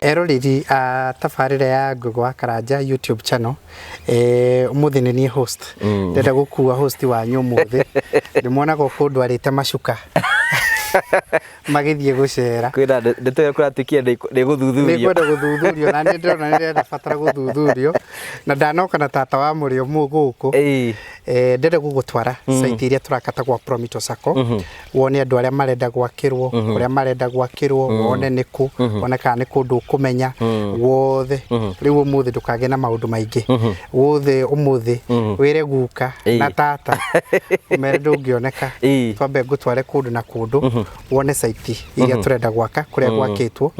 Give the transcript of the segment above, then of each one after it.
Eroreri a tabarĩra ya Ngũgĩ wa Karanja YouTube channel, eh, ũmũthĩ nĩ niĩ host. Ndĩrenda gũkua host wanyu ũmũthĩ. Ndĩmuonaga o kũndũ arĩte macuka magĩthiĩ gũcera. Kwĩna ndeto ĩyo kũratuĩkire nĩ gũthuthurio. Nĩngwenda gũthuthurio na nĩ ndĩrona nĩ ndĩrabatara gũthuthurio na ndanoka na tata wa mũrĩo gũkũ. Ĩĩ. Eh, ndĩrenda gũgũtwara site iria tũrakata gwa Promito Sacco. Wone andũ arĩa marenda gwakĩrwo, kũrĩa marenda gwakĩrwo, wone nĩ kũ, wone kana nĩ kũndũ ũkũmenya, wothe. Rĩu ũmũthĩ ndũkagĩe na maũndũ maingĩ. Wothe ũmũthĩ wĩre guka na tata ũmere ndũngĩoneka. Twambe ngũtware kũndũ na kũndũ wone site iria tũrenda gwaka, kũrĩa gwakĩtwo,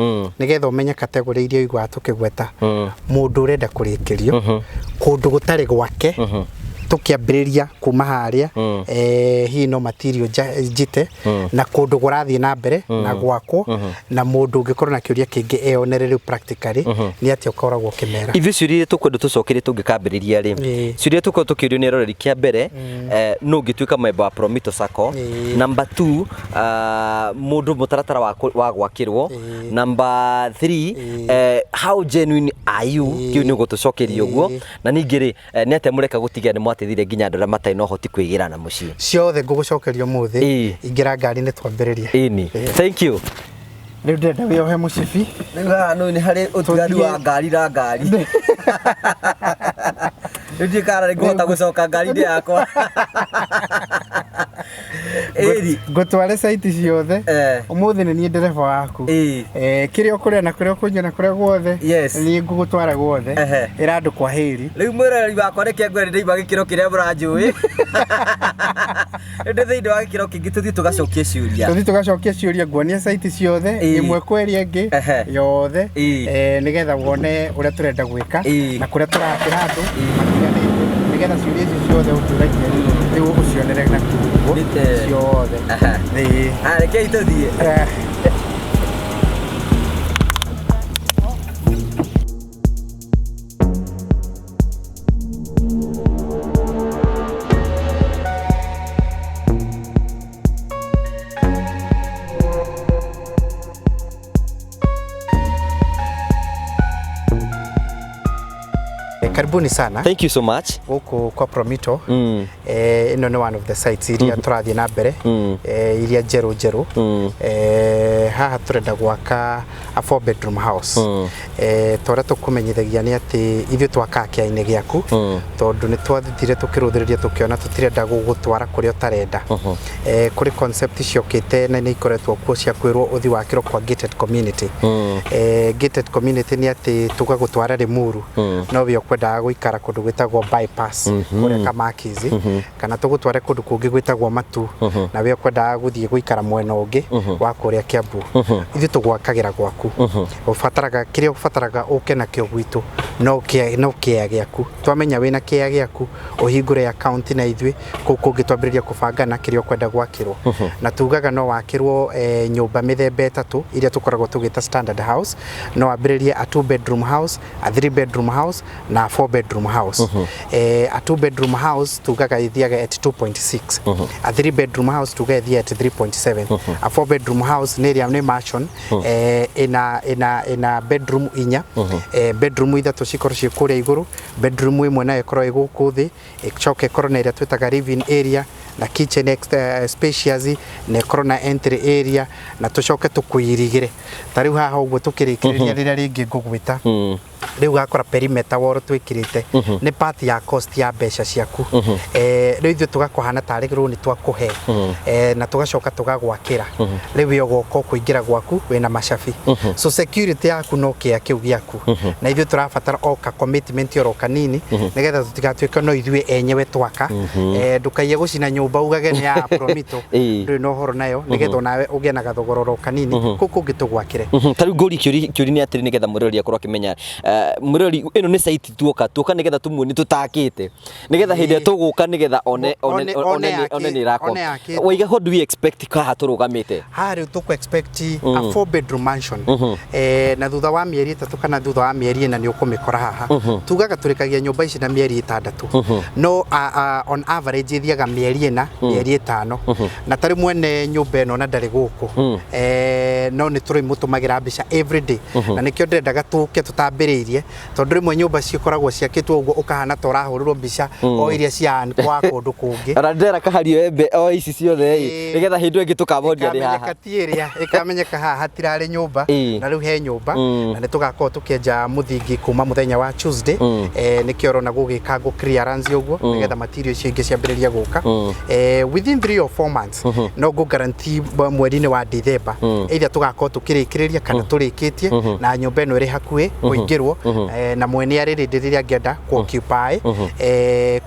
nĩgetha ũmenye category iria ũiguaga tũkĩgweta. Mũndũ ũrenda kũrĩkĩrio kũndũ gũtarĩ gwake tũkĩambĩrĩria kuma harĩa hihi no material njite na kũndũ kũrathiĩ na mbere na gwakwo na mũndũ ũngĩkorwo na kĩũria kĩngĩ eyonere rĩu practically nĩ atĩa ũkoragwo ũkĩmera. Ithuĩ ciũria iria tũkwenda tũcokerie tũngĩkambĩrĩria rĩ, ciũria iria tũkoragwo tũkĩũrio nĩ eroreri kĩa mbere, nũ ũngĩtuĩka member wa Promito Sacco? Number 2, mũndũ mũtaratara wa gwakĩrwo. Number 3, how genuine are you? Kĩu nĩ ũgũtũcokeria ũguo. Na ningĩ rĩ, nĩ atĩa mũreka gũtigĩrĩra nĩ mwateithirie nginya andũ arĩa matarĩ na ũhoti kwĩgĩra na mũciĩ? Ciothe ngũgũcokeria ũmũthĩ. Ingĩra ngari-inĩ twambĩrĩrie. Ĩni. Thank you. Rĩu ndĩrenda wĩohe mũcibi. Rĩu haha nĩ nĩ harĩ ũtiganu wa ngari na ngari. Rĩu ndiũĩ kana nĩ ngũhota gũcoka ngari-inĩ yakwa. Ĩni. Ngũtware site ciothe. Ũmũthĩ nĩ niĩ ndereba waku. Kĩrĩa ũkũrĩa na kũrĩa ũkũnyua na kũrĩa guothe. Niĩ ngũgũtwara guothe. Ĩra andũ kwa heri. Rĩu mwĩroreri wakwa reke ngwĩre nĩ ndaima gĩkĩro kĩrĩa mũranjũĩ. Rĩu ndĩ thĩinĩ wa gĩkĩro kĩngĩ tũthiĩ tũgacokie ciũria. Tũthiĩ tũgacokie ciũria nguonie site ciothe ĩmwe kwa ĩrĩa ĩngĩ yothe nĩgetha wone ũrĩa tũrenda gwĩka na kũrĩa tũrakĩra andũ matiganĩte nĩgetha ciũria icio ciothe ũtũragia rĩu ũcionere na kiugo ciothe. Ĩĩ. Rekei tũthiĩ. Karibuni sana. Thank you so much. Gũkũ kwa Promito. Ĩno nĩ one of the sites iria tũrathiĩ na mbere iria njerũ njerũ. Haha tũrenda gwaka a 4 bedroom house. Ta ũrĩa tũkũmenyithagia nĩ atĩ ithuĩ twakaga kĩainĩ gĩaku tondũ nĩ twathire tũkĩrũthĩrĩria tũkĩona tũtirenda gũgũtwara kũrĩa ũtarenda. Kũrĩ concept ciokĩte na nĩ ikoretwo kuo cia kwĩrwo ũthiĩ wakĩrwo kwa gated community. Gated community nĩ atĩ tũgagũtwara Limuru no we ũkwendaga gũikara kũndũ gwĩtagwo bypass kũrĩa Kamakisi kana tũgũtware kũndũ kũngĩ gwĩtagwo Matu na we ũkwendaga gũthiĩ gũikara mwena ũngĩ wa kũrĩa Kiambu. Ithuĩ tũgwakagĩra gwaku. Ũbataraga kĩrĩa ũbataraga ũke nakĩo gwitũ no kĩea gĩaku. Twamenya wĩna kĩea gĩaku ũhingũre account na ithuĩ kũu kũngĩ twambĩrĩria kũbangana kĩrĩa ũkwenda gwakĩrwo. Na tugaga no wakĩrwo nyũmba mĩthemba ĩtatũ iria tũkoragwo tũgĩta standard house. No wambĩrĩrie a 2 bedroom house, a 3 bedroom house na a 4 bedroom house. A 2 bedroom house tugaga ĩthiaga at 2.6. A 3 bedroom house tugaga ĩthiaga at 3.7. A 4 bedroom house nĩ ĩrĩa nĩ mansion ĩna bedroom inya. Bedroom ithatũ cikorwo ciĩ kũrĩa igũrũ, bedroom ĩmwe nayo ĩkorwo ĩ gũkũ thĩ, ĩcoke ĩkorwo na ĩrĩa twĩtaga living area na kitchen spacious na ĩkorwo na entry area na tũcoke tũkũirigĩre. Ta rĩu haha ũguo tũkĩrĩkĩrĩria rĩrĩa rĩngĩ ngũgwĩta rĩu gakora perimeter wall twĩkĩrĩte nĩ part ya cost ya mbeca ciaku. Rĩu ithuĩ tũgakũhana tarĩ rũni twakũhe na tũgacoka tũgagwakĩra. Rĩu we ũgoka ũkũingĩra gwaku wĩna macabi. So security yaku no kĩa kĩu gĩaku. Na ithuĩ tũrabatara o ka commitment oro kanini nĩgetha tũtigatuĩke no ithuĩ enyewe twaka. Ndũkaiye gũcina nyũmba ugage nĩ ya Promito. Ndũrĩ na ũhoro nayo nĩgetha onawe ũgĩe na gathogora oro kanini kũu kũngĩ tũgwakĩre. Ta rĩu ngũrie kĩũria nĩ atĩrĩ nĩgetha mwĩroreri akorwo akĩmenya Mwĩrori, ĩno nĩ site tuoka tuoka nĩgetha tũmuonie tũtakĩte, nĩgetha hĩndĩ ĩrĩa tũgũka, nĩgetha one one one one nĩ ĩrakwo. One yakĩtwo. Waiga, what do we expect haha tũrũgamĩte? Haha rĩu tũkũ expect a four bedroom mansion, na thutha wa mĩeri 3 kana thutha wa mĩeri 4 nĩ ũkũmĩkora haha. Tugaga tũrĩkagia nyũmba ici na mĩeri 6, no on average ithiaga mĩeri 4, mĩeri 5. Na tarĩ mwene nyũmba ĩno na ndarĩ gũkũ, no nĩ tũrĩmũtũmagĩra mbica every day, na nĩkĩo ndĩrendaga tũke tũtambĩrĩirie, tondũ rĩmwe nyũmba cikoragwo ciakĩtwo ũguo ũkahana ta ũrahũrĩrwo mbica o iria cia kwa kũndũ kũngĩ. Ona ndĩrera kahario embe o ici ciothe ĩ, nĩgetha hĩndĩ ĩyo ĩngĩ tũkamoria nĩ haha. Ĩkamenyeka ti ĩrĩa ĩkamenyeka haha hatirarĩ nyũmba, na rĩu he nyũmba, na nĩ tũgakorwo tũkĩenja mũthingi kuma mũthenya wa Tuesday. Nĩkĩo ũrona gũgĩkangwo clearance ũguo, nĩgetha material icio ingĩ ciambĩrĩrie gũka within 3 or 4 months. No ngũ guarantee mweri-inĩ wa December either tũgakorwo tũkĩrĩkĩrĩria kana tũrĩkĩtie, na nyũmba ĩno ĩrĩ hakuhĩ kũingĩrwo, na mwene arĩ rĩndĩ rĩrĩa angĩenda ku occupy,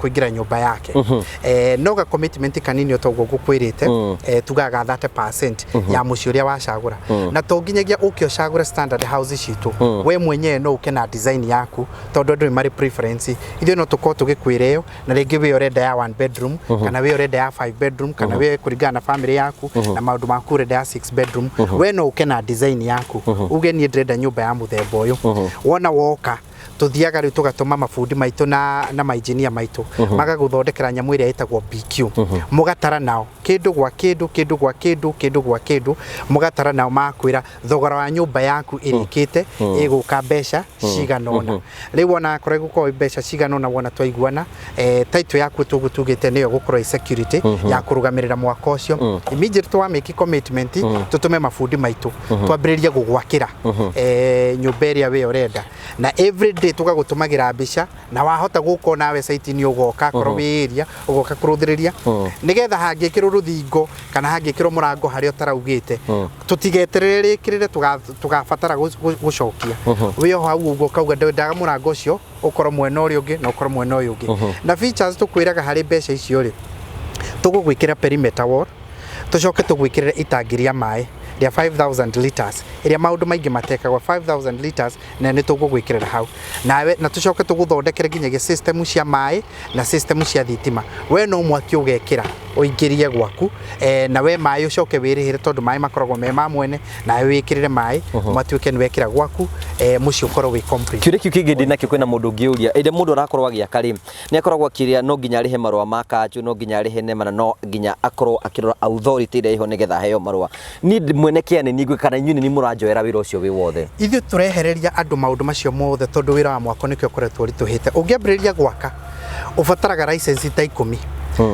kũingĩra nyũmba yake. No ga commitment kanini o toguo ngũkwĩrĩte, tugaga 30% ya mũciĩ ũrĩa wacagũra, na to nginyagia ũke ũcagũre standard house citũ. We mwenyewe no ũke na design yaku, tondũ andũ nĩ marĩ preference. Ithuĩ no tũkorwo tũgĩkwĩra ĩyo, na rĩngĩ we ũrenda ya one bedroom, kana we ũrenda ya five bedroom, kana we kũringana na family yaku na maũndũ maku ũrenda ya six bedroom. We no ũke na design yaku, uge niĩ ndĩrenda nyũmba ya mũthemba ũyũ. Wona woka, tuthiaga rĩu tũgatũma mabundi maitũ na mainjinia maitũ magagũthondekera nyamũ ĩrĩa ĩtagwo BQ. Mũgatara nao kĩndũ gwa kĩndũ, kĩndũ gwa kĩndũ, kĩndũ gwa kĩndũ, mũgatara nao, makwĩra thogora wa nyũmba yaku ĩrĩkĩte ĩgũka mbeca cigana ũna. Rĩu ona akorwo ĩgũkorwo mbeca cigana ũna, wona twaiguana, title yaku tũguo tugĩte nĩyo gũkorwo ĩ security ya kũrũgamĩrĩra mwaka ũcio. Immediately twa make commitment, tũtũme mabundi maitũ twambĩrĩrie gũgwakĩra nyũmba ĩrĩa we ũrenda, na every day tũgagũtũmagĩra mbica, na wahota gũka nawe site-inĩ, ũgoka akorwo wĩ area, ũgoka kũrũthĩrĩria, nĩgetha hangĩkĩrwo rũthingo kana hangĩkĩrwo mũrango harĩa ũtaraugĩte, tũtigeterere rĩkĩrĩre tũgabatara gũcokia. Wĩ o hau ũguo ũkauga ndendaga mũrango ũcio ũkorwo mwena ũrĩa ũngĩ na ũkorwo mwena ũyũ ũngĩ. Na features tũkwĩraga harĩ mbeca icio rĩ, tũgũgwĩkĩra perimeter wall, tũcoke tũgwĩkĩrĩre itangi rĩa maĩ rĩa 5000 liters, ĩrĩa maũndũ maingĩ matekagwo 5000 liters, na nĩ tũgũgwĩkĩrĩra hau nawe, na tũcoke tũgũthondekere nginyagia system cia maĩ na system cia thitima. We no mwaki ũgekĩra ũingĩrie gwaku, na we maĩ ũcoke wĩrĩhĩre, tondũ maĩ makoragwo me ma mwene, nawe wĩkĩrĩre maĩ matuĩke nĩ wekĩra gwaku, mũciĩ ũkorwo wĩ complete. Kĩũria kĩu kĩngĩ ndĩ nakĩo, kwĩna mũndũ ũngĩũria, ĩrĩa mũndũ arakorwo agĩaka rĩ, nĩ akoragwo akĩrĩa no nginya arĩhe marũa ma kanjũ, no nginya arĩhe NEMA, na no nginya akorwo akĩrora authority ĩrĩa ĩho nĩgetha aheo marũa. Niĩ mwene kĩane niĩ ngwĩka, kana inyuĩ nĩ mũranjoera wĩra ũcio wĩ wothe? Ithuĩ tũrehereria andũ maũndũ macio mothe, tondũ wĩra wa mwako nĩkĩo ũkoretwo ũritũhĩte. Ũngĩambĩrĩria gwaka ũbataraga license ta 10,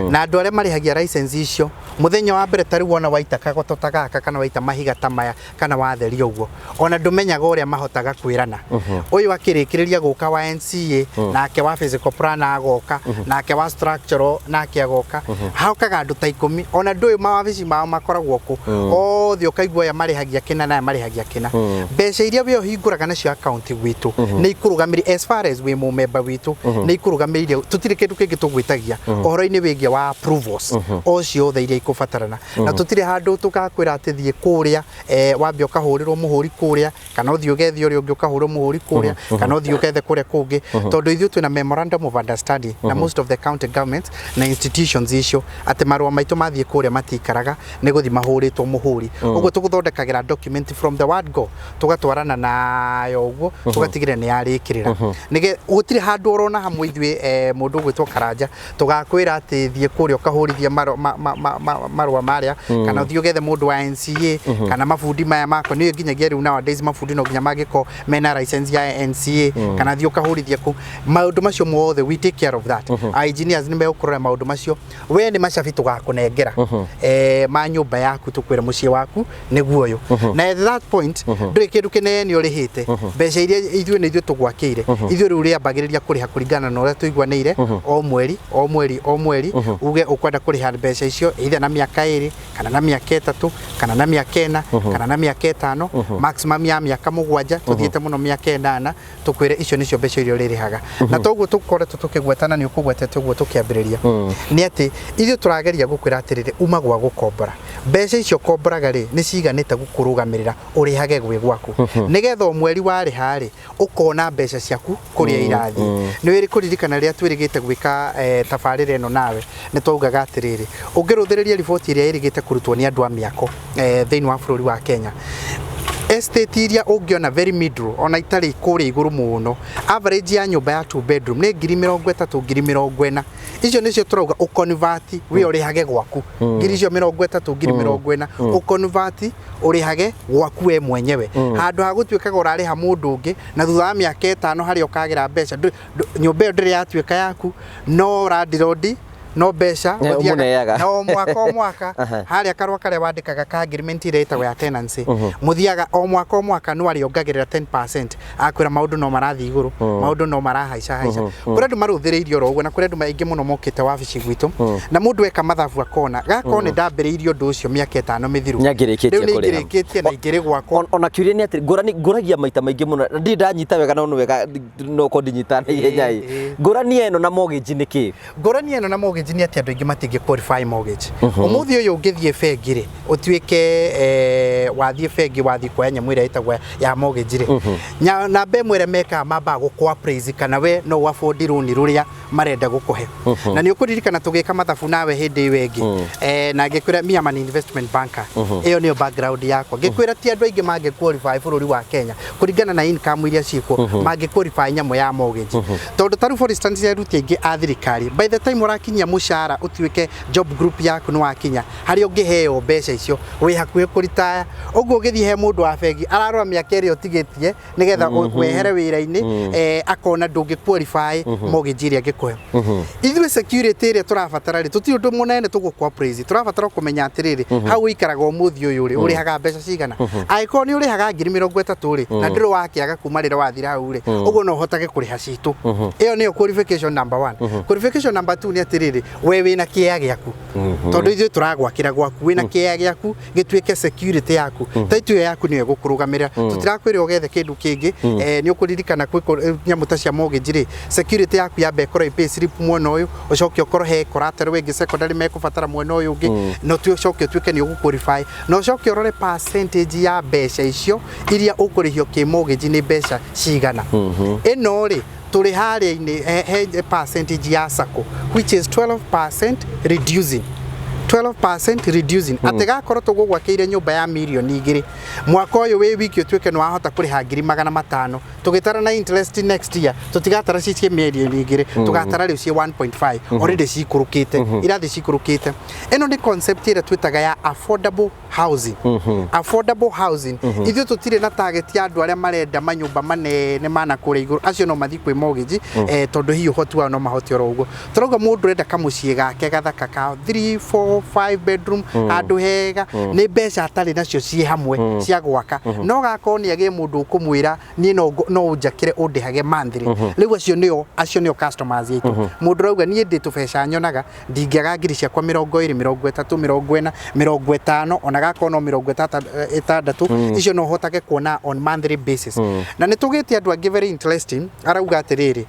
na andũ arĩa marĩhagia license icio mũthenya wa mbere, ta rĩu wona waita kagoto ta gaka, kana waita mahiga ta maya, kana watheria ũguo, ona ndũmenyaga ũrĩa mahotaga kwĩrana. Ũyũ akĩrĩkĩrĩria gũka wa NCA, nake wa physical plan agoka, nake wa structural nake agoka, haukaga andũ ta 10, ona ndũĩ mawabici mao makoragwo kũ othe. Ũkaigua aya marĩhagia kĩna na aya marĩhagia kĩna. Mbeca iria we ũhingũraga nacio account gwitũ nĩ ikũrũgamĩrĩire, as far as wĩ mũmemba witũ, nĩ ikũrũgamĩrĩire. Tũtirĩ kĩndũ kĩngĩ tũgwĩtagia ũhoro-inĩ wĩgiĩ wa approvals o ciothe iria ikũbatarana, na tũtirĩ handũ tũgakwĩra atĩ thiĩ kũrĩa, wambe ũkahũrĩrwo mũhũri kũrĩa, kana ũthiĩ ũgethe ũrĩa ũngĩ ũkahũrwo mũhũri kũrĩa, kana ũthiĩ ũgethe kũrĩa kũngĩ, tondũ ithuĩ twĩna memorandum of understanding na most of the county governments na institutions icio, atĩ marũa maitũ mathiĩ kũrĩa matikaraga, nĩ gũthiĩ mahũrĩtwo mũhũri. Ũguo tũgũthondekagĩra document from the word go, tũgatwarana nayo ũguo, tũgatigĩrĩra nĩ yarĩkĩrĩra. Nĩge gũtirĩ handũ orona hamwe ithuĩ, mũndũ ũgwĩtwo Karanja, tũgakwĩra atĩ thiĩ kũrĩa ũkahũrithie marũa marĩa, kana ũthiĩ ũgethe mũndũ wa NCA, kana mabundi maya makwa nĩ nginyagia rĩu nowadays mabundi no nginya mangĩkorwo mena license ya NCA, kana thiĩ ũkahũrithie kũu. Maũndũ macio mothe we take care of that. Our engineers nĩ megũkũrora maũndũ macio. We nĩ macabi tũgakũnengera ma nyũmba yaku, tũkwĩre mũciĩ waku nĩguo ũyũ, na at that point ndũrĩ kĩndũ kĩnene ũrĩhĩte. Mbeca iria ithuĩ nĩ ithuĩ tũgwakĩire, ithuĩ rĩu rĩambagĩrĩria kũrĩha kũringana na ũrĩa tũiguanĩire, o mweri, o mweri, o mweri. mweri, uge ũkwenda kũrĩha mbeca icio either na mĩaka 2 kana na mĩaka 3 kana na mĩaka 4 kana na mĩaka 5, maximum ya mĩaka 7, tũthiĩte mũno mĩaka 8, tũkwĩre icio nĩcio mbeca iria ũrĩrĩhaga. Na toguo tũkoretwo tũkĩgwetana, nĩ ũkũgwetete ũguo tũkĩambĩrĩria, nĩ atĩ ithuĩ tũrageria gũkwĩra atĩrĩrĩ, uma gwa gũkombora. Mbeca icio ũkomboraga rĩ, nĩ ciganĩte gũkũrũgamĩrĩra ũrĩhage gwĩ gwaku, nĩgetha o mweri warĩha rĩ, ũkona mbeca ciaku kũrĩa irathiĩ. Nĩ wĩrĩ kũririkana rĩrĩa twĩrĩgĩte gwĩka tabarĩra ĩno nawe, nĩ twaugaga atĩrĩrĩ, ũngĩrũthĩrĩria riboti ĩrĩa ĩrĩgĩte kũrutwo nĩ andũ a mĩako thĩinĩ wa bũrũri wa Kenya, estate iria ũngĩona very middle, ona itarĩ kũrĩa igũrũ mũno, average ya nyũmba ya 2 bedroom nĩ 30,000, 40,000. Icio nĩcio tũrauga ũconvert we ũrĩhage gwaku, ngiri icio 30, 40,000, ũconvert ũrĩhage gwaku we mwenyewe, handũ ha gũtuĩkaga ũrarĩha mũndũ ũngĩ, na thutha wa mĩaka 5 harĩa ũkagĩra mbeca, nyũmba ĩyo ndĩrĩ yatuĩka yaku, no landlord no mbeca ũmũneaga. Na o mwaka o mwaka harĩa karũa karĩa wandĩkaga ka agreement ĩrĩa ĩtagwo ya tenancy, mũthiaga o mwaka o mwaka no arĩongagĩrĩra 10%, akwĩra maũndũ no marathiĩ igũrũ, maũndũ no marahaica haica. Kũrĩ andũ marũthĩrĩirie oro ũguo, na kũrĩ andũ aingĩ mũno mokĩte wabici gwitũ, na mũndũ eka mathabu akona gakorwo nĩ ndambĩrĩirie ũndũ ũcio mĩaka 5 mĩthiru, Nĩangĩrĩkĩtie rĩu nĩ kũrĩha. ingĩrĩkĩtie na ingĩrĩ gwakwa. Ona kĩũria nĩ atĩ ngũrani ngũragia maita maingĩ mũno na ndirĩ ndanyita wega, no nĩ wega no ko ndinyita na ihenya ĩ. Ngũrani ĩno na mortgage nĩ kĩ? Ngũrani ĩno na mortgage nĩ atĩ andũ aingĩ matingĩ qualify mortgage. Ũmũthĩ ũyũ ũngĩthiĩ bengi rĩ, ũtuĩke wathiĩ bengi, wathiĩ kuoya nyamũ ĩrĩa ĩtagwo ya mortgage rĩ, namba ĩmwe ĩrĩa mekaga, mambaga gũkũ appraise kana we no ũ afford rũni rũrĩa marenda gũkũhe. Na nĩ ũkũririkana tũgĩka mathabu nawe hĩndĩ ĩyo ĩngĩ, na ngĩkwĩra me am an investment banker, ĩyo nĩyo background yakwa, ngĩkwĩra ti andũ aingĩ mangĩ qualify bũrũri wa Kenya kũringana na income iria ciĩkuo, mangĩ qualify nyamũ ya mortgage, tondũ tarĩu for instance aruti aingĩ a thirikari, by the time ũrakinyia mũcara ũtuĩke job group yaku nĩ wakinya harĩa ũngĩheo mbeca icio, wĩ hakuhĩ kũritaya. Ũguo ũgĩthiĩ he mũndũ wa bengi, ararora mĩaka ĩrĩa ũtigĩtie nĩgetha wehere wĩra-inĩ, akona ndũngĩ qualify mortgage ĩrĩa angĩkũhe. Ithuĩ security ĩrĩa tũrabatara rĩ, tũtirĩ ũndũ mũnene tũgũkũ appraise, tũrabatara kũmenya atĩrĩrĩ, hau ũikaraga ũmũthĩ ũyũ rĩ, ũrĩhaga mbeca cigana? Angĩkorwo nĩ ũrĩhaga 30,000 rĩ, na ndũrĩ wakĩaga kuma rĩrĩa wathira hau rĩ, ũguo no ũhotage kũrĩha citũ. Ĩyo nĩyo qualification number one. Qualification number two nĩ atĩrĩrĩ, we wĩna kĩea gĩaku, tondũ ithuĩ tũragwakĩra gwaku, wĩna kĩea gĩaku gĩtuĩke security yaku, title ĩyo yaku nĩyo ĩgũkũrũgamĩrĩra. Tũtirakwĩra ũgethe kĩndũ kĩngĩ. Nĩ ũkũririkana kwĩ nyamũ ta cia mortgage rĩ, security yaku yambe ĩkorwo ĩ pay slip mwena ũyũ, ũcoke ũkorwo he collateral ĩngĩ secondary mekũbatara mwena ũyũ ũngĩ, na ũcoke ũtuĩke nĩ ũgũ qualify, na ũcoke ũrore percentage ya mbeca icio iria ũkũrĩhio kĩ mortgage nĩ mbeca cigana. Ĩno rĩ, tũrĩ harĩa-inĩ he percentage ya sacco which is 12% reducing, 12% reducing, atĩ gakorwo tũgũgwakĩire nyũmba ya 2 mirioni mwaka ũyũ wĩ wiki, ũtuĩke nĩ wahota kũrĩha 500,000, tũgĩtara na interest next year tũtigatara ci ciĩ 2 mirioni, tũgatara rĩu ciĩ 1.5. Already cikũrũkĩte, irathiĩ cikũrũkĩte. Ĩno nĩ concept ĩrĩa twĩtaga ya affordable housing. Affordable housing, ithuĩ tũtirĩ na target ya andũ arĩa marenda manyũmba manene mana kũrĩa igũrũ. Acio no mathiĩ kwĩ mortgage, tondũ hihi ũhoti wao no mahote oro ũguo. Tũrauga mũndũ ũrenda kamũciĩ gake gathaka ka 3 4 5 bedroom, handũ hega, nĩ mbeca atarĩ nacio ciĩ hamwe cia gwaka, no gakorwo nĩ agĩe mũndũ ũkũmwĩra niĩ no ũnjakĩre ũndĩhage monthly. Rĩu acio nĩo customers aitũ. Mũndũ ũrauga niĩ ndĩ tũbeca nyonaga, ndingĩaga ngiri ciakwa 20, 30, 40, 50, ona gakorwo no 60, icio no hotage kuona on monthly basis. Na nĩ tũgĩte andũ angĩ very interesting, arauga atĩrĩrĩ,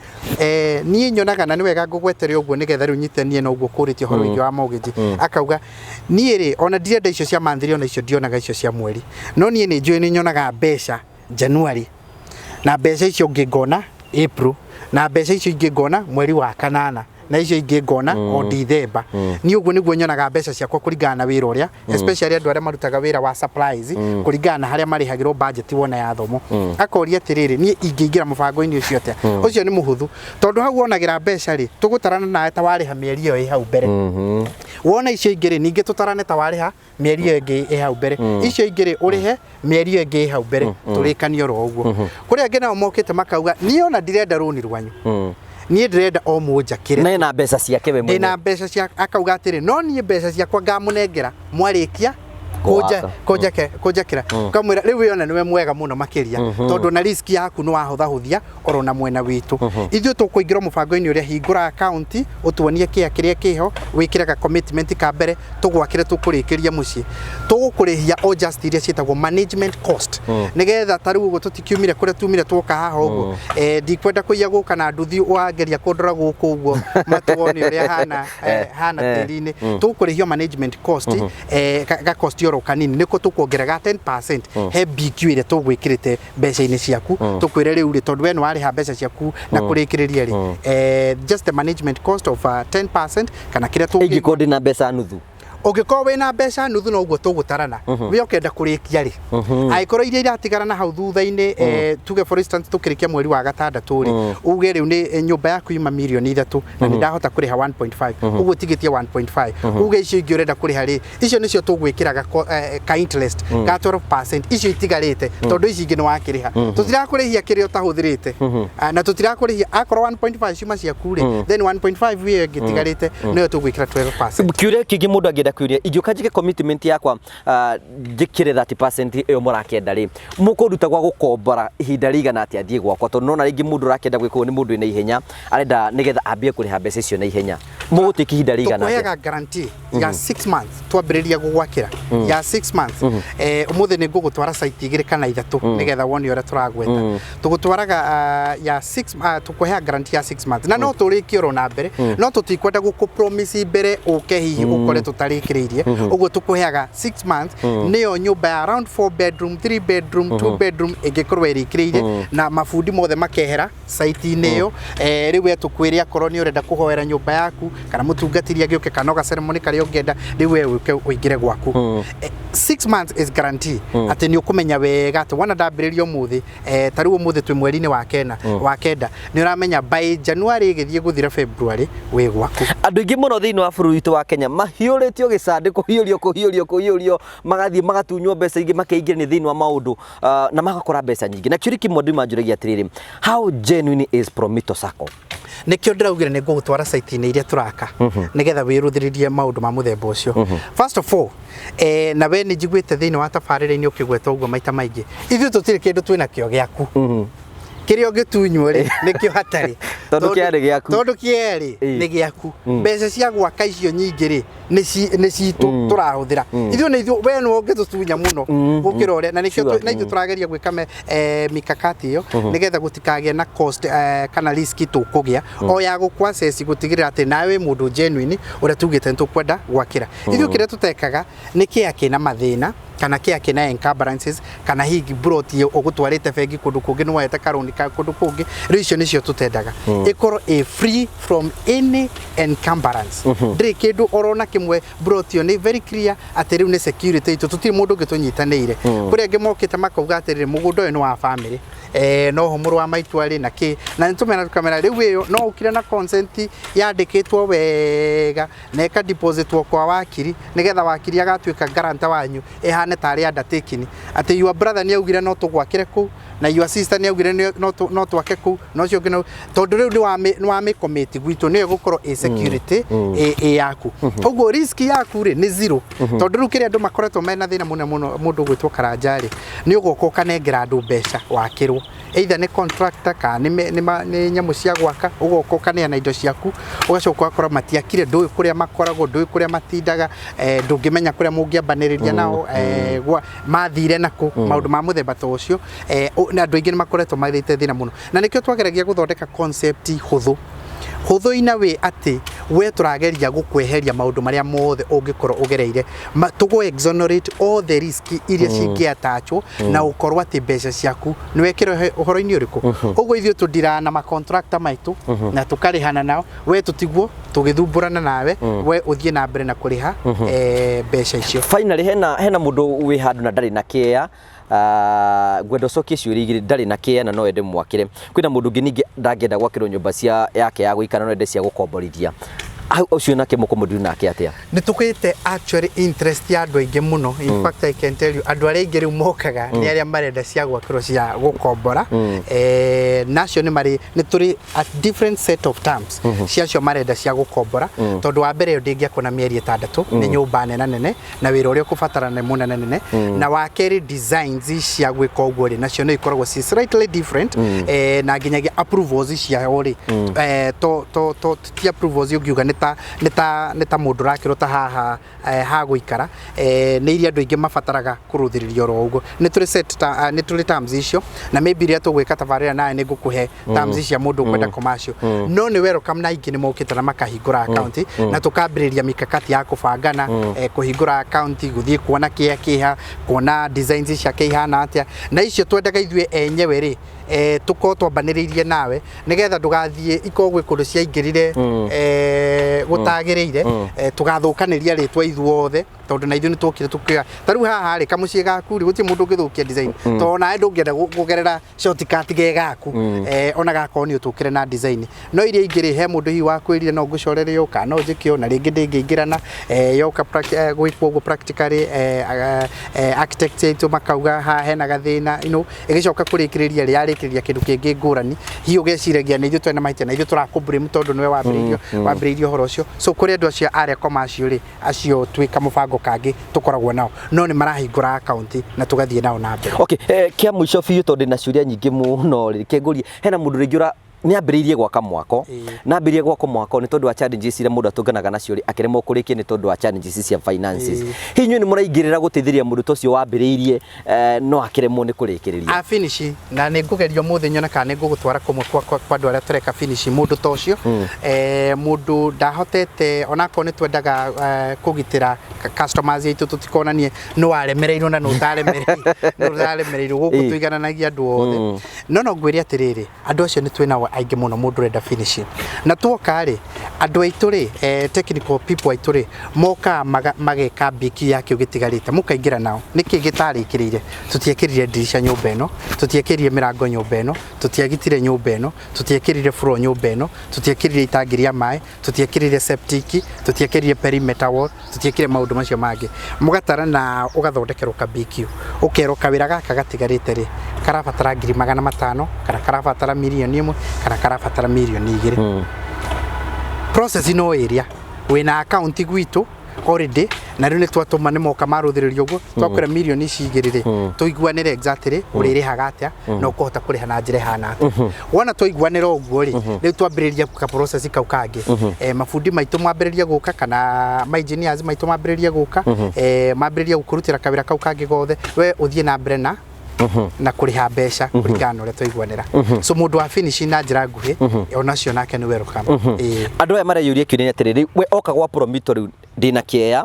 niĩ nyonaga, na nĩ wega ngũgwetere ũguo nĩgetha rĩu nyitanie na ũguo kũrĩtie ũhoro wĩgiĩ wa mortgage, akauga niĩ rĩ, ona ndirenda icio cia monthly, ona icio ndionaga icio cia mweri, no niĩ nĩ njũĩ nĩ nyonaga mbeca January, na mbeca icio ingĩ ngona April, na mbeca icio ingĩ ngona mweri wa kanana, na icio ingĩ ngona o Dithemba. Niĩ ũguo nĩguo nyonaga mbeca ciakwa kũringana na wĩra ũrĩa, especially andũ arĩa marutaga wĩra wa supplies, kũringana na harĩa marĩhagĩrwo budget wona ya thomo. Akoria atĩrĩrĩ, niĩ ingĩingĩra mũbango-inĩ ũcio atĩa? Ũcio nĩ mũhũthũ, tondũ hau wonagĩra mbeca rĩ, tũgũtarana nawe ta warĩha mĩeri ĩyo ĩ hau mbere. Wona icio ingĩ rĩ, ningĩ tũtarane ta warĩha mĩeri ĩyo ĩngĩ ĩ hau mbere. Icio ingĩ rĩ, ũrĩhe mĩeri ĩyo ĩngĩ ĩ hau mbere, tũrĩkanie oro ũguo. Kũrĩ angĩ nao mokĩte makauga niĩ ona ndirenda rũni rwanyu, niĩ ndĩrenda o mũnjakĩre. Na ena mbeca ciake we mwene. Ndĩna mbeca cia, akauga atĩrĩ, no niĩ mbeca ciakwa ngamũnengera mwarĩkia Gwaka. Kũnjakĩra kamwĩra rĩu wĩona nĩwe mwega mũno makĩria, tondũ na risk yaku nĩ wahũthahũthia oro na mwena witũ. Ithuĩ tũkũingĩra mũbango-inĩ ũrĩa, hingũra akaunti, ũtuonie kĩa kĩrĩa kĩho, wĩkĩre ga commitment ka mbere, tũgwakĩre, tũkũrĩkĩria mũciĩ, tũgũkũrĩhia o just iria ciĩtagwo management cost, nĩgetha ta rĩu ũguo tũtikiumire kũrĩa tumire twoka haha ũguo. Ndikwenda kũiya gũka na nduthi wangeria kũndora gũkũ ũguo matuone ũrĩa hana, hana tĩri-inĩ. Tũgũkũrĩhio management cost, ga cost oro kanini, nĩko tũkuongerera ga 10% he BQ ĩrĩa tũgwĩkĩrĩte mbeca-inĩ ciaku. Tũkwĩre rĩu rĩ, tondũ we nĩ warĩha mbeca ciaku na kũrĩkĩrĩria rĩ, just the management cost of 10% kana kĩrĩa tũngĩ. Ingĩkorwo ndĩna mbeca nuthu? Ũngĩkorwo wĩna mbeca nuthu, no ũguo tũgũtarana we ũkenda kũrĩkia rĩ, angĩkorwo iria iratigara na hau thutha-inĩ, tuge for instance tũkĩrĩkia mweri wa gatandatũ rĩ, uge rĩu nĩ nyũmba yaku yuma mirioni 3 na nĩ ndahota kũrĩha 1.5, ũguo tigĩtie 1.5, uge icio ingĩ ũrenda kũrĩha rĩ, icio nĩcio tũgwĩkĩra ka interest ka 12% icio itigarĩte, tondũ ici ingĩ nĩ wakĩrĩha. Tũtirakũrĩhia kĩrĩa ũtahũthĩrĩte. Ah, na tũtirakũrĩhia akorwo 1.5 ciuma ciaku rĩ, then 1.5 ĩyo ĩngĩ ĩtigarĩte nĩyo tũgwĩkĩra 12%. Kiuria kĩngĩ mũndũ angĩenda kũria, ingĩũka njĩke commitment yakwa, njĩkĩre 30% ĩyo mũrakĩenda rĩ, mũkũruta gwa gũkombora ihinda rĩigana atĩa thiĩ gwakwa? Tondũ nona rĩngĩ mũndũ ũrakĩenda gwĩka ũguo nĩ mũndũ wĩna ihenya, arenda nĩgetha ambie kũrĩha mbeca icio na ihenya. Mũgũtuĩka ihinda rĩigana atĩa? Tũkũheaga guarantee ya 6 months twambĩrĩria gũgwakĩra, ya 6 months. Ũmũthĩ nĩ ngũgũtwara site igĩrĩ kana ithatũ nĩgetha wone ũrĩa tũragweta. Tũgũtwaraga ya 6, tũkũhea guarantee ya 6 months, na no tũrĩkie oro na mbere, no tũtikwenda gũkũ promise mbere ũke hihi ũkore tũtarĩkĩrĩirie. Ũguo tũkũheaga 6 months, nĩyo nyũmba ya around 4 bedroom, 3 bedroom, 2 bedroom ĩngĩkorwo ĩrĩkĩrĩire na mabundi mothe makehera site-inĩ ĩyo. Rĩu we tũkwĩre akorwo nĩ ũrenda kũhoera nyũmba yaku kana mũtungatĩri agĩũke kana o ceremony karĩa ũngĩenda, rĩu we ũke ũingĩre gwaku. 6 months is guarantee atĩ nĩ ũkũmenya wega atĩ wona ndambĩrĩria ũmũthĩ, ta rĩu ũmũthĩ twĩ mweri-inĩ wa kena, wa kenda, nĩ ũramenya by January ĩgĩthiĩ gũthira February wĩ gwaku. Andũ aingĩ mũno thĩinĩ wa bũrũri witũ wa Kenya mahiũrĩtio gĩcandĩ, kũhiũrio, kũhiũrio, kũhiũrio, magathiĩ magatunywo mbeca ingĩ, makeingĩrania thĩinĩ wa maũndũ, na magakora mbeca nyingĩ. Na kĩũria kĩmwe andũ manjũragia atĩrĩrĩ, how genuine is Promito Sacco? Nĩkĩo ndĩraugire nĩ ngũgũtwara site-inĩ iria tũraka nĩgetha wĩrũthĩrĩrie maũndũ ma mũthemba ũcio. First of all, na we nĩ njiguĩte thĩinĩ wa tabarĩra-inĩ ũkĩgweta ũguo maita maingĩ, ithuĩ tũtirĩ kĩndũ twĩna kĩo gĩaku. Kĩrĩa ũngĩtunywo rĩ, nĩkĩo hatarĩ. Tondũ kĩarĩ gĩaku. Tondũ kĩerĩ nĩ gĩaku. Mbeca cia gwaka icio nyingĩ rĩ, nĩ citũ tũrahũthĩra ithuĩ, nĩ ithuĩ, we nĩwe ũngĩtũtunya mũno gũkĩra ũrĩa, na nĩkĩo na ithuĩ tũrageria gwĩka mikakati ĩyo nĩgetha gũtikagĩe na cost, kana risk tũkũgĩa o ya gũkũ access, gũtigĩrĩra atĩ nawe wĩ mũndũ genuine ũrĩa tugĩte nĩ tũkwenda gwakĩra. Ithuĩ kĩrĩa tũtekaga nĩ kĩa kĩna mathĩna kana kĩa kĩna encumbrances, kana hihi broti ũgũtwarĩte bengi kũndũ kũngĩ, nĩ woete karũni ka kũndũ kũngĩ. Rĩu icio nĩcio tũtendaga, ĩkorwo ĩ free from any encumbrance, ndĩrĩ kĩndũ orona kĩmwe. Broti ĩyo nĩ very clear atĩ rĩu nĩ security itũ, tũtirĩ mũndũ ũngĩ tũnyitanĩire. Kũrĩ angĩ mokĩte makauga atĩrĩrĩ, mũgũnda ũyũ nĩ wa family, noho mũrũ wa maitũ arĩ na kĩ, na nĩtũmena tũkamera rĩu ĩyo no ũkire na consent yandĩkĩtwo wega na ĩka depositwo kwa wakiri, nĩgetha wakiri agatuĩka guarantor wanyu, ĩhane tarĩ undertaking atĩ your brother nĩ augire no tũgwakĩre kũu, na your sister nĩ augire no twake kũu, na ũcio ũngĩ tondũ rĩu nĩ wa mĩ gwitũ, nĩyo ĩgũkorwo ĩ security ĩ yaku. Ũguo risk yaku rĩ nĩ zero, tondũ rĩu kĩrĩa andũ makoretwo mena thĩna mũnene mũno, mũndũ ũgwĩtwo Karanja rĩ, nĩ ũgoka ũkanengera andũ mbeca wakĩrwo, either nĩ contractor kana nĩ nyamũ cia gwaka, ũgoka ũkaneana indo ciaku, ũgacoka ũgakora matiakire, ndũĩ kũrĩa makoragwo, ndũĩ kũrĩa matindaga, ndũngĩmenya kũrĩa mũngĩambanĩrĩria nao, mathire nakũ, maũndũ ma mũthemba ta ũcio. Na andũ aingĩ nĩ makoretwo magĩte thĩna mũno, na nĩkĩo twageragia gũthondeka concept hũthũ hũthũ ina wĩ atĩ we tũrageria gũkweheria maũndũ marĩa mothe ũngĩkorwo ũgereire. Tũgũ exonerate all the risk iria cingĩatachwo na ũkorwo atĩ mbeca ciaku nĩ wekĩra ũhoro-inĩ ũrĩkũ. Ũguo ithuĩ tũndiraga na macontractor maitũ na tũkarĩhana nao, we tũtigwo tũgĩthumbũrana nawe, we ũthiĩ na mbere na kũrĩha mbeca icio. Finally, hena mũndũ wĩ handũ na ndarĩ na kĩea, ngwenda ũcokie ciũria igĩrĩ. Ndarĩ na kĩea na no ende mwakĩre. Kwĩna mũndũ ũngĩ ningĩ ndangĩenda gwakĩrwo nyũmba cia yake ya gũikara, no ende cia gũkomborithia. Hau ũcio nake mũkũmũndiru nake atĩa? Nĩ tũgĩte actually interest ya andũ aingĩ mũno. In fact, I can tell you, andũ arĩa aingĩ rĩu mokaga nĩ arĩa marenda cia gwakĩrwo cia gũkombora. Nacio nĩ marĩ, nĩ tũrĩ a different set of terms cia acio marenda cia gũkombora, tondũ wa mbere ĩyo ndĩngĩakwo na mĩeri 6, nĩ nyũmba nene nene na wĩra ũrĩa ũkũbatara nĩ mũnene nene. Na wa kerĩ, designs cia gwĩka ũguo rĩ, nacio nĩ ikoragwo ci slightly different, na nginyagia approvals ciao rĩ, to to to ti approvals ũngiuga nĩ ta mũndũ ũrakĩrwo ta haha ha gũikara, nĩ iria andũ aingĩ mabataraga kũrũthĩrĩria oro ũguo. Nĩ tũrĩ set ta, nĩ tũrĩ terms icio, na maybe rĩrĩa tũgwĩka tabarĩra nawe nĩ ngũkũhe terms cia mũndũ ũkwenda commercial. No nĩ welcome, na aingĩ nĩ mokĩte na makahingũra account, na tũkambĩrĩria mikakati ya kũbangana, kũhingũra account, gũthiĩ kuona kĩa kĩha, kuona designs ciake ihana atĩa, na icio twendaga ithuĩ enyewe rĩ, tũkorwo twambanĩrĩirie nawe nĩgetha ndũgathiĩ ikorwo gwĩ kũndũ ciaingĩrire gũtagĩrĩire, tũgathũkanĩria rĩtwa ithuothe, tondũ na ithuĩ nĩ twokire tũkĩoya. Ta rĩu haha rĩ, kamũciĩ gaku rĩ, gũtirĩ mũndũ ũngĩthũkia design, tondũ nawe ndũngĩenda kũgerera shortcut ge gaku, ona gakorwo nĩ ũtũkĩre na design. No iria ingĩ rĩ, he mũndũ hihi wakwĩrire no ngũcorere ũũ kana no njĩke ũũ, na rĩngĩ ndĩngĩingĩrana, yoka gwĩkwo ũguo practically, architect aitũ makauga haha hena gathĩna, ĩgĩcoka kũrĩkĩrĩria rĩ, yarĩkĩrĩria kĩndũ kĩngĩ ngũrani. Hihi ũgeciragia nĩ ithuĩ twĩna mahĩtia, na ithuĩ tũrakũblame tondũ nĩwe wambĩrĩirie ũhoro ũcio. So kũrĩ andũ acio arĩa commercial rĩ, acio twĩ kamũbango kangĩ tũkoragwo nao, no nĩ marahingũra account na tũgathiĩ nao na mbere. Okay, kĩa mũico biũ, tondũ ndĩna ciũria nyingĩ mũno rĩ, kĩngũrie, hena mũndũ rĩngĩ ũra nĩ ambĩrĩirie gwaka mwako, na ambĩrĩrie gwaka mwako, nĩ tondũ wa challenges iria mũndũ atũnganaga nacio rĩ, akĩremwo kũrĩkia nĩ tondũ wa challenges cia finances. Hihi inyuĩ nĩ mũraingĩrĩra gũteithĩrĩria mũndũ ta ũcio wambĩrĩirie, no akĩremwo nĩ kũrĩkĩrĩria? A finish, na nĩ ngũgeria ũmũthĩ nyone kana nĩ ngũgũtwara kũmwe kwa andũ arĩa tũreka finish mũndũ ta ũcio. Mũndũ ndahotete, onakorwo nĩ twendaga kũgitĩra customers aitũ, tũtikonanie nũ waremereirwo na nũ ũtaremereirwo gũkũ. Tũigananagia andũ othe. No ngwĩre atĩrĩrĩ, andũ acio nĩ twĩnao aingĩ mũno, mũndũ ũrenda finishing. Na tuoka rĩ, andũ aitũ rĩ, technical people aitũ rĩ, mokaga mageka biki ya kĩu gĩtigarĩte, mũkaingĩra nao nĩkĩ gĩtarĩkĩrĩire. Tũtiekĩrire ndirisha nyũmba ĩno, tũtiekĩrire mĩrango nyũmba ĩno, tũtiagitire nyũmba ĩno, tũtiekĩrire floor nyũmba ĩno, tũtiekĩrire itangi rĩa maĩ, tũtiekĩrire septic, tũtiekĩrire perimeter wall, tũtiekire maũndũ macio mangĩ. Mũgatara na ũgathondekerwo ka BQ, ũkerwo kawĩra gaka gatigarĩte rĩ, karabatara 500,000 kana karabatara 1 mirioni kana karabatara 2 mirioni. Process no ĩrĩa wĩna account gwitũ already, na rĩu nĩ twatũma, nĩ moka marũthĩrĩria ũguo twakwĩra 2 mirioni rĩ, tũiguanĩre exactly ũrĩrĩhaga atĩa na ũkũhota kũrĩha na njĩra ĩhana atĩa. Wona twaiguanĩra ũguo rĩ, rĩu twambĩrĩria ka process kau kangĩ. Mabundi maitũ mambĩrĩria gũka kana ma engineers maitũ mambĩrĩria gũka, mambĩrĩria gũkũrutĩra kawĩra kau kangĩ gothe, we ũthiĩ na mbere na kũrĩha mbeca kũringana na ũrĩa twaiguanĩra. So mũndũ wa finish, na njĩra nguhĩ, onacio nake nĩ welcome. Ĩĩ. Andũ aya mareyũria kĩũria nĩ atĩrĩrĩ, we oka gwa Promito rĩu, ndĩna kĩea,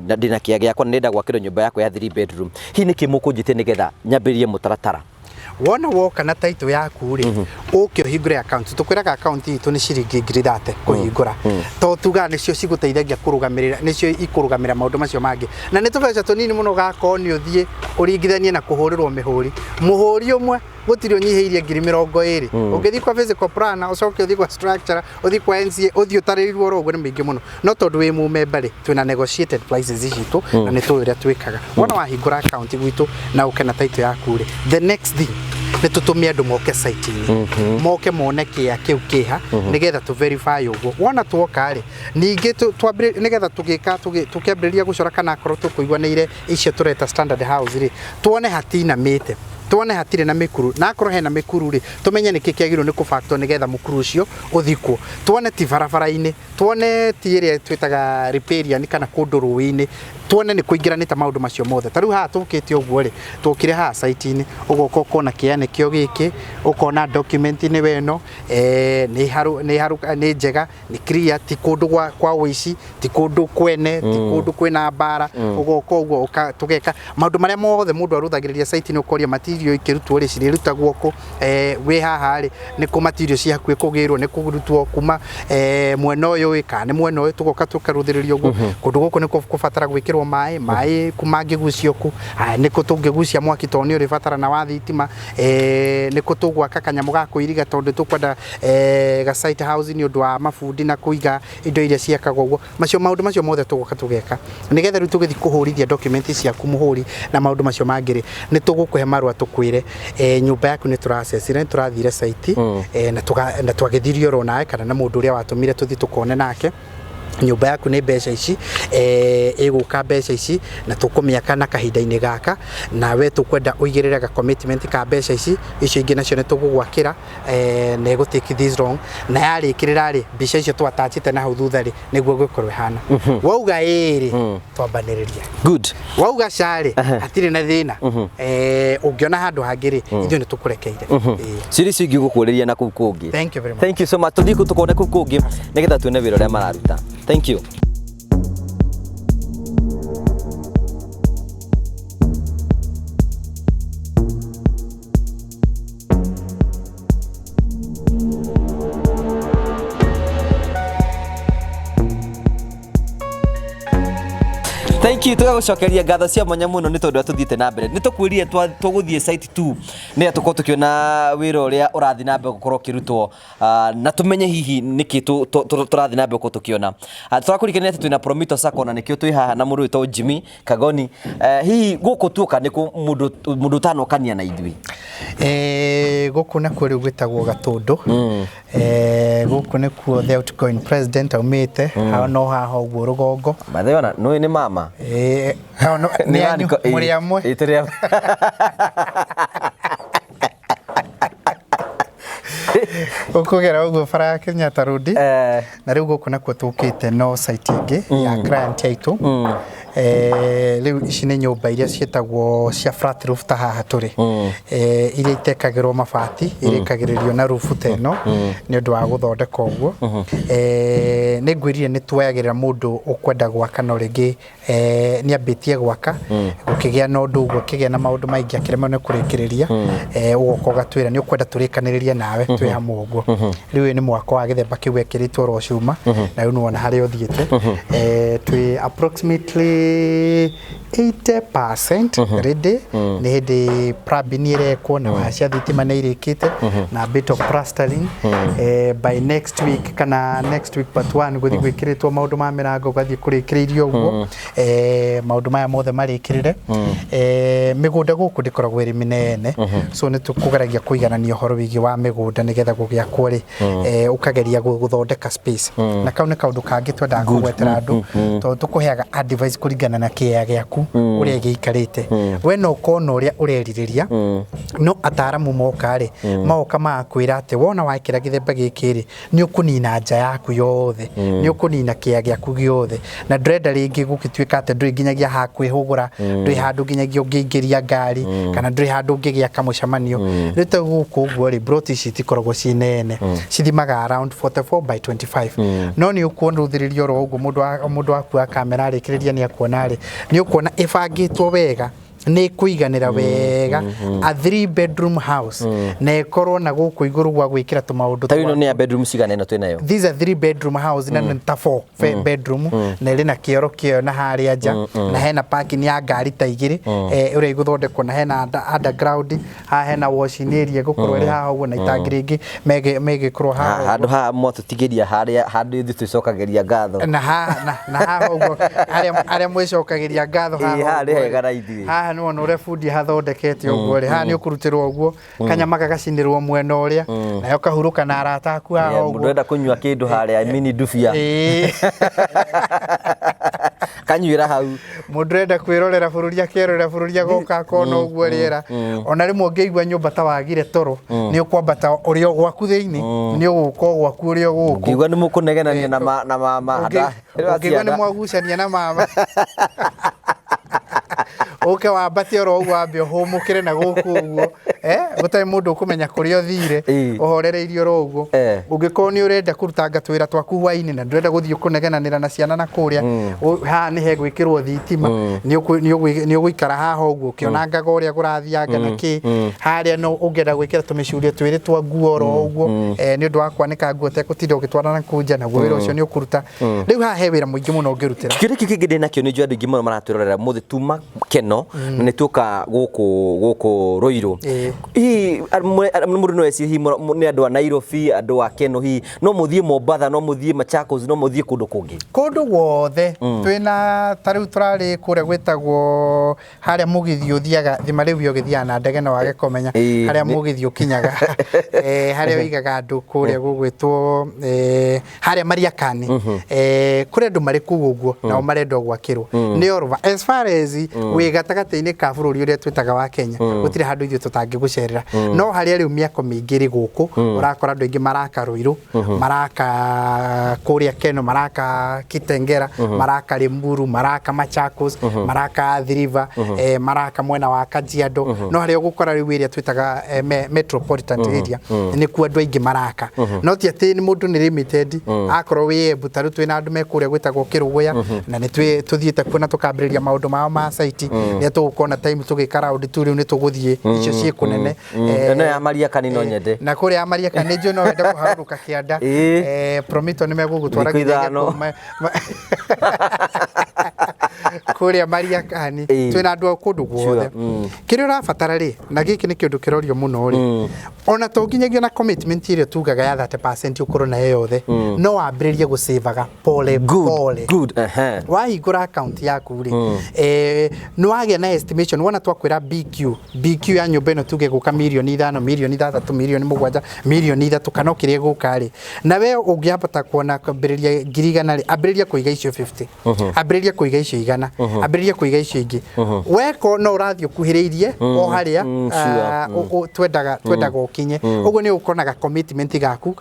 na ndĩna kĩea gĩakwa na ndĩrenda gwakĩrwo nyũmba yakwa ya 3 bedroom, hihi nĩkĩ mũkũnjĩtie nĩgetha nyambĩrĩrie mũtaratara? Wona woka na title yaku rĩ, ũke ũhingũre account. Tũkwĩraga account itũ nĩ ciringi 30,000 kũhingũra, to tugaga nĩcio cigũteithagia kũrũgamĩrĩra, nĩcio ikũrũgamĩra maũndũ macio mangĩ, na nĩ tũbeca tũnini mũno gakorwo nĩ ũthiĩ ũringithanie na kũhũrĩrwo mĩhũri. Mũhũri ũmwe gũtirĩ ũnyihĩirie 20,000. Ũngĩthiĩ kwa physical planner, ũcoke ũthiĩ kwa structure, ũthiĩ kwa NCA, ũthiĩ ũtarĩirwo oro ũguo, nĩ mĩingĩ mũno. No tondũ wĩ mũmemba rĩ, twĩna negotiated prices citũ na nĩ tũĩ ũrĩa twĩkaga. Wona wahingũra account gwitũ na ũke na title yaku rĩ, the next thing nĩ tũtũme andũ moke site-inĩ, moke mone kĩa kĩu kĩha nĩgetha tũ verify ũguo. Wona tuoka rĩ, ningĩ nĩgetha tũgĩka tũkĩambĩrĩria gũcora kana akorwo tũkũiguanĩire icio tũreta standard house rĩ, tuone hatinamĩte, tuone hatirĩ na mĩkuru, na akorwo hena mĩkuru rĩ, tũmenye nĩkĩ kĩagĩrĩirwo nĩ kũbactwo nĩgetha mũkuru ũcio ũthikwo. Tuone ti barabara-inĩ, tuone ti ĩrĩa twĩtaga riparian kana kũndũ rũĩ-inĩ, tuone nĩ kũingĩranĩte maũndũ macio mothe. Ta rĩu haha tũkĩte ũguo rĩ, tũkire haha site-inĩ, ũgoka ũkona kĩa nĩkĩo gĩkĩ, ũkona document nĩ ĩno, nĩ haru nĩ haru nĩ njega, nĩ clear, ti kũndũ kwa ũici, ti kũndũ kwene, ti kũndũ kwĩna mbara. Ũgoka ũguo tũgeka maũndũ marĩa mothe mũndũ arũthagĩrĩria site-inĩ, ũkoria material ikĩrutwo rĩ, cirĩrutagwo kũ, wĩ haha rĩ, nĩ kũ material ci hakuhĩ kũgĩrwo, nĩ kũrutwo kuma mwena ũyũ ĩ kana nĩ mwena ũyũ. Tũgoka tũkarũthĩrĩria ũguo, kũndũ gũkũ nĩ kũbatara gwĩkĩrwo. gwĩkĩrwo maĩ, maĩ kũ mangĩgucio kũ, aya nĩ kũ tũngĩgucia mwaki tondũ nĩ ũrĩbatarana wa thitima, nĩ kũ tũgwaka kanyamũ ga kũiriga tondũ tũkwenda ga site house nĩ ũndũ wa mabundi na kũiga indo iria ciakagwo ũguo. Macio maũndũ macio mothe tũgoka tũgeka. Nĩgetha rĩu tũgĩthiĩ kũhũrithia document ciaku mũhũri na maũndũ macio mangĩ rĩ, nĩ tũgũkũhe marũa tũkwĩre nyũmba yaku nĩ tũracecire, nĩ tũrathire site na twagĩthirie oro nawe kana na mũndũ ũrĩa watũmire tũthiĩ tũkone nake. Nyũmba yaku nĩ mbeca ici, ĩgũka mbeca ici na tũkũmĩaka na kahinda-inĩ gaka, na we tũkwenda ũigĩrĩre ga commitment ka mbeca ici, icio ingĩ nacio nĩ tũgũgwakĩra na ĩgũ take this long, na yarĩkĩrĩra rĩ, mbica icio tũ attach na hau thutha rĩ, nĩguo ĩgũkorwo ĩhana. Wauga ĩĩ rĩ, twambanĩrĩria. Good. Wauga ca rĩ, hatirĩ na thĩna. Ũngĩona handũ hangĩ rĩ, ithuĩ nĩ tũkũrekeire. Ĩĩ. Ciũria icio ingĩ ũgũkũrĩria na kũu kũngĩ. Thank you very much. Thank you so much. Tũthiĩ kũ tũkone kũu kũngĩ nĩgetha tuone wĩra ũrĩa mararuta. Thank you. Thank you, tũgagũcokeria ngatho cia mwanya mũno nĩ tondũ tũthiĩte na mbere. Nĩ tũkwĩrire tũgũthiĩ site 2 nĩgetha tũkorwo tũkĩona wĩra ũrĩa ũrathiĩ na mbere gũkorwo ũkĩrutwo, na tũmenye hihi nĩkĩ tũrathiĩ na mbere gũkorwo tũkĩona. Tũrakũririkania atĩ twĩna Promito Sacco na nĩkĩo twĩ haha na mũndũ wĩtwo Jimmy Kagoni. Hihi gũkũ tuoka nĩ kũ mũndũ ũtanokania na ithuĩ? Gũkũ nakuo rĩu gwĩtagwo Gatũndũ. Gũkũ nĩkuo the outgoing president aumĩte, hau no haha ũguo rũgongo. By the way, ona nĩũĩ nĩ mama? Hau no, nĩ anyu, mũrĩ amwe. Ĩĩ, tũrĩ amwe. Ũkũgera ũguo bara ya Kenyatta Road. Na rĩu gũkũ nakuo tũkĩte no site ĩngĩ ya client aitũ. Rĩu ici nĩ nyũmba iria ciĩtagwo cia flat roof ta haha tũrĩ. Iria itekagĩrwo mabati, irĩkagĩrĩrio na roof ta ĩno nĩ ũndũ wa gũthondeka ũguo. Nĩ ngwĩrire nĩ tuoyagĩrĩra mũndũ ũkwenda gwaka no rĩngĩ nĩ ambĩtie gwaka, gũkĩgĩa na ũndũ ũguo, akĩgĩa na maũndũ maingĩ akĩremwo nĩ kũrĩkĩrĩria, ũgoka ũgatwĩra nĩ ũkwenda tũrĩkanĩrĩrie nawe twĩ hamwe ũguo. Rĩu ũyũ nĩ mwako wa gĩthemba kĩu wekĩrĩtwo oro cuma, na rĩu nĩwona harĩa ũthiĩte. Twĩ approximately 80% ready. Nĩ hĩndĩ plumbing ĩrekwo na waya cia thitima nĩ irĩkĩte na bit of plastering. By next week kana next week part 1 gũthiĩ gwĩkĩrĩtwo maũndũ ma mĩrango gũgathiĩ kũrĩkĩrĩirio ũguo. Maũndũ maya mothe marĩkĩrĩre. Mĩgũnda gũkũ ndĩkoragwo ĩrĩ mĩnene, so nĩ tũkũgeragia kũiganania ũhoro wĩgiĩ wa mĩgũnda nĩgetha gũgĩakwo rĩ, ũkageria gũthondeka space. Na kau nĩ kaũndũ kangĩ twendaga kũgwetera andũ, tondũ tũkũheaga advice kũringana na kĩea gĩaku ũrĩa gĩikarĩte. We no ũkorwo na ũrĩa ũrerirĩria, no ataramu moka rĩ, magoka magakwĩra atĩ wona wekĩra gĩthemba gĩkĩ rĩ, nĩ ũkũnina nja yaku yothe, nĩ ũkũnina kĩea gĩaku gĩothe, na ndũrenda rĩngĩ gũgĩtuĩka atĩ ndũrĩ nginyagia ha kwĩhũgũra, ndũrĩ handũ nginyagia ũngĩingĩria ngari, kana ndũrĩ handũ ũngĩgĩaka mũcemanio. Rĩu ta gũkũ ũguo rĩ, plot ici itikoragwo ciĩ nene, cithimaga around 44 by 25. No nĩ ũkuona rũthĩrĩrio oro ũguo mũndũ waku wa kamera arĩkĩrĩria nĩ akuona rĩ, nĩ ũkuona ĩbangĩtwo wega, nĩ ĩkũiganĩra wega a 3 bedroom house, na ĩkorwo na gũkũ igũrũ gwa gwĩkĩra tũmaũndũ. Ta ĩno nĩ ya bedroom cigana ĩno twĩnayo? These are 3 bedroom house, na nĩ ta 4 bedroom, na ĩrĩ na kĩoro kĩayo na harĩa nja, na hena parking ya ngari ta igĩrĩ, ĩrĩa ĩgũthondekwo, na hena underground haha, hena washing area ĩgũkorwo ĩrĩ haha ũguo, na itangi rĩngĩ megĩkorwo haha. Handũ haha mwatũtigĩria harĩa handũ ithuĩ twĩcokagĩria ngatho. Na haha ũguo arĩa mwĩcokagĩria ngatho haha. Haha nĩ hega na ithuĩ. Haha nĩ wona ũrĩa bundi hathondekete ũguo rĩ, haha nĩ ũkũrutĩrwo ũguo kanyama gagacinĩrwo mwena ũrĩa, nayo kahurũka na arata aku haha ũguo. Mũndũ enda kũnyua kĩndũ harĩa mini ndubia. Kanyuĩra hau. Mũndũ ũrenda kwĩrorera bũrũri akerorera bũrũri, agoka akona ũguo rĩera. Ona rĩmwe ũngĩigua nyũmba ta wagire toro, nĩ ũkwambata ũrĩ o gwaku thĩinĩ, nĩ ũgũka o gwaku ũrĩ o gũkũ. Ũngĩigua nĩ mũkũnegenania na mama. Ũngĩigua nĩ mwagucania na mama, ũke wambate oro ũguo wambe ũhũmũkĩre na gũkũ ũguo. Gũtarĩ mũndũ ũkũmenya kũrĩa ũthire, ũhorereirie oro ũguo. Ũngĩkorwo nĩ ũrenda kũrutanga twĩra twaku hwainĩ na ndũrenda gũthiĩ kũnegenanĩra na ciana na kũrĩa, haha nĩ hegwĩkĩrwo thitima, nĩ ũgũikara haha ũguo ũkĩonangaga ũrĩa kũrathianga na kĩ. Harĩa no ũngĩenda gwĩkĩra tũmĩcurio twĩrĩ twa nguo oro ũguo, nĩ ũndũ wa kwanĩka nguo ũtegũtinda ũgĩtwara na kũu nja, naguo wĩra ũcio nĩ ũkũruta. Rĩu haha he wĩra mũingĩ mũno ũngĩrutĩra. Kĩũria kĩu kĩngĩ ndĩ nakĩo, nĩ njũĩ andũ aingĩ mũno maratwĩrorera mũthĩ tuma Keno na nĩ tuoka gũkũ Ruiru. Hihi mũndũ no ecirie hihi nĩ andũ a Nairobi, andũ a Keno, hihi no mũthiĩ Mombatha, no mũthiĩ Machakos, no mũthiĩ kũndũ kũngĩ? Kũndũ guothe twĩna, ta rĩu tũrarĩ kũrĩa gwĩtagwo harĩa mũgithi ũthiaga, thima rĩu ũgĩthiaga na ndege no wage kũmenya harĩa mũgithi ũkinyaga, harĩa ũigaga andũ kũrĩa gũgwĩtwo harĩa Mariakani, kũrĩ andũ marĩ kũu ũguo nao marenda gwakĩrwo nĩ all over, as far as wĩ gatagatĩ-inĩ ka bũrũri ũrĩa twĩtaga wa Kenya, gũtirĩ handũ ithuĩ tũtangĩgũcerera. No harĩa rĩu mĩako mĩingĩ ĩrĩ gũkũ, ũrakora andũ aingĩ maraka Ruiru, maraka kũrĩa Keno, maraka Kitengera, maraka Limuru, maraka Machakos, maraka Athi River, maraka mwena wa Kajiado. No harĩa ũgũkora rĩu ĩrĩa twĩtaga metropolitan area, nĩkuo andũ aingĩ maraka. No ti atĩ nĩ mũndũ nĩ limited. Akorwo wĩ Embu, ta rĩu twĩna andũ me kũrĩa gwĩtagwo Kĩrũgũya, na nĩ tũthiĩte kuo na tũkambĩrĩria maũndũ mao ma site. Rĩrĩa tũgũkorwo na time tũgĩka round tu, rĩu nĩ tũgũthiĩ icio ciĩ kũnene. Ĩno ya Mariakani no nyende. Na kũrĩa ya Mariakani nĩ njũĩ no wende kũharũrũka kĩanda. Promito nĩ megũgũtwara Thikũ nginya 5. Kũrĩa Mariakani. Twĩna andũ a kũndũ guothe. Kĩrĩa ũrabatara rĩ, na gĩkĩ nĩ kĩũndũ kĩrorio mũno rĩ, ona to nginyagia na commitment ĩrĩa tugaga ya 30% ũkorwo nayo yothe, no wambĩrĩrie gũcĩvaga pole pole. Good. Ehe. Wahingũra account yaku rĩ, nĩ wagĩa na estimation. Wona twakwĩra BQ ya nyũmba ĩno tuge gũka mirioni 5, mirioni 6, mirioni 7, mirioni 3, kana o kĩrĩa ĩgũka rĩ, na we ũngĩambata kuona kwambĩrĩria 100,000 rĩ, ambĩrĩria kũiga icio 50, ambĩrĩria kũiga icio 100, ambĩrĩria kũiga icio ingĩ. Weko no ũrathiĩ ũkuhĩrĩirie o harĩa twendaga ũkinye. Ũguo nĩ ũkonaga commitment gaku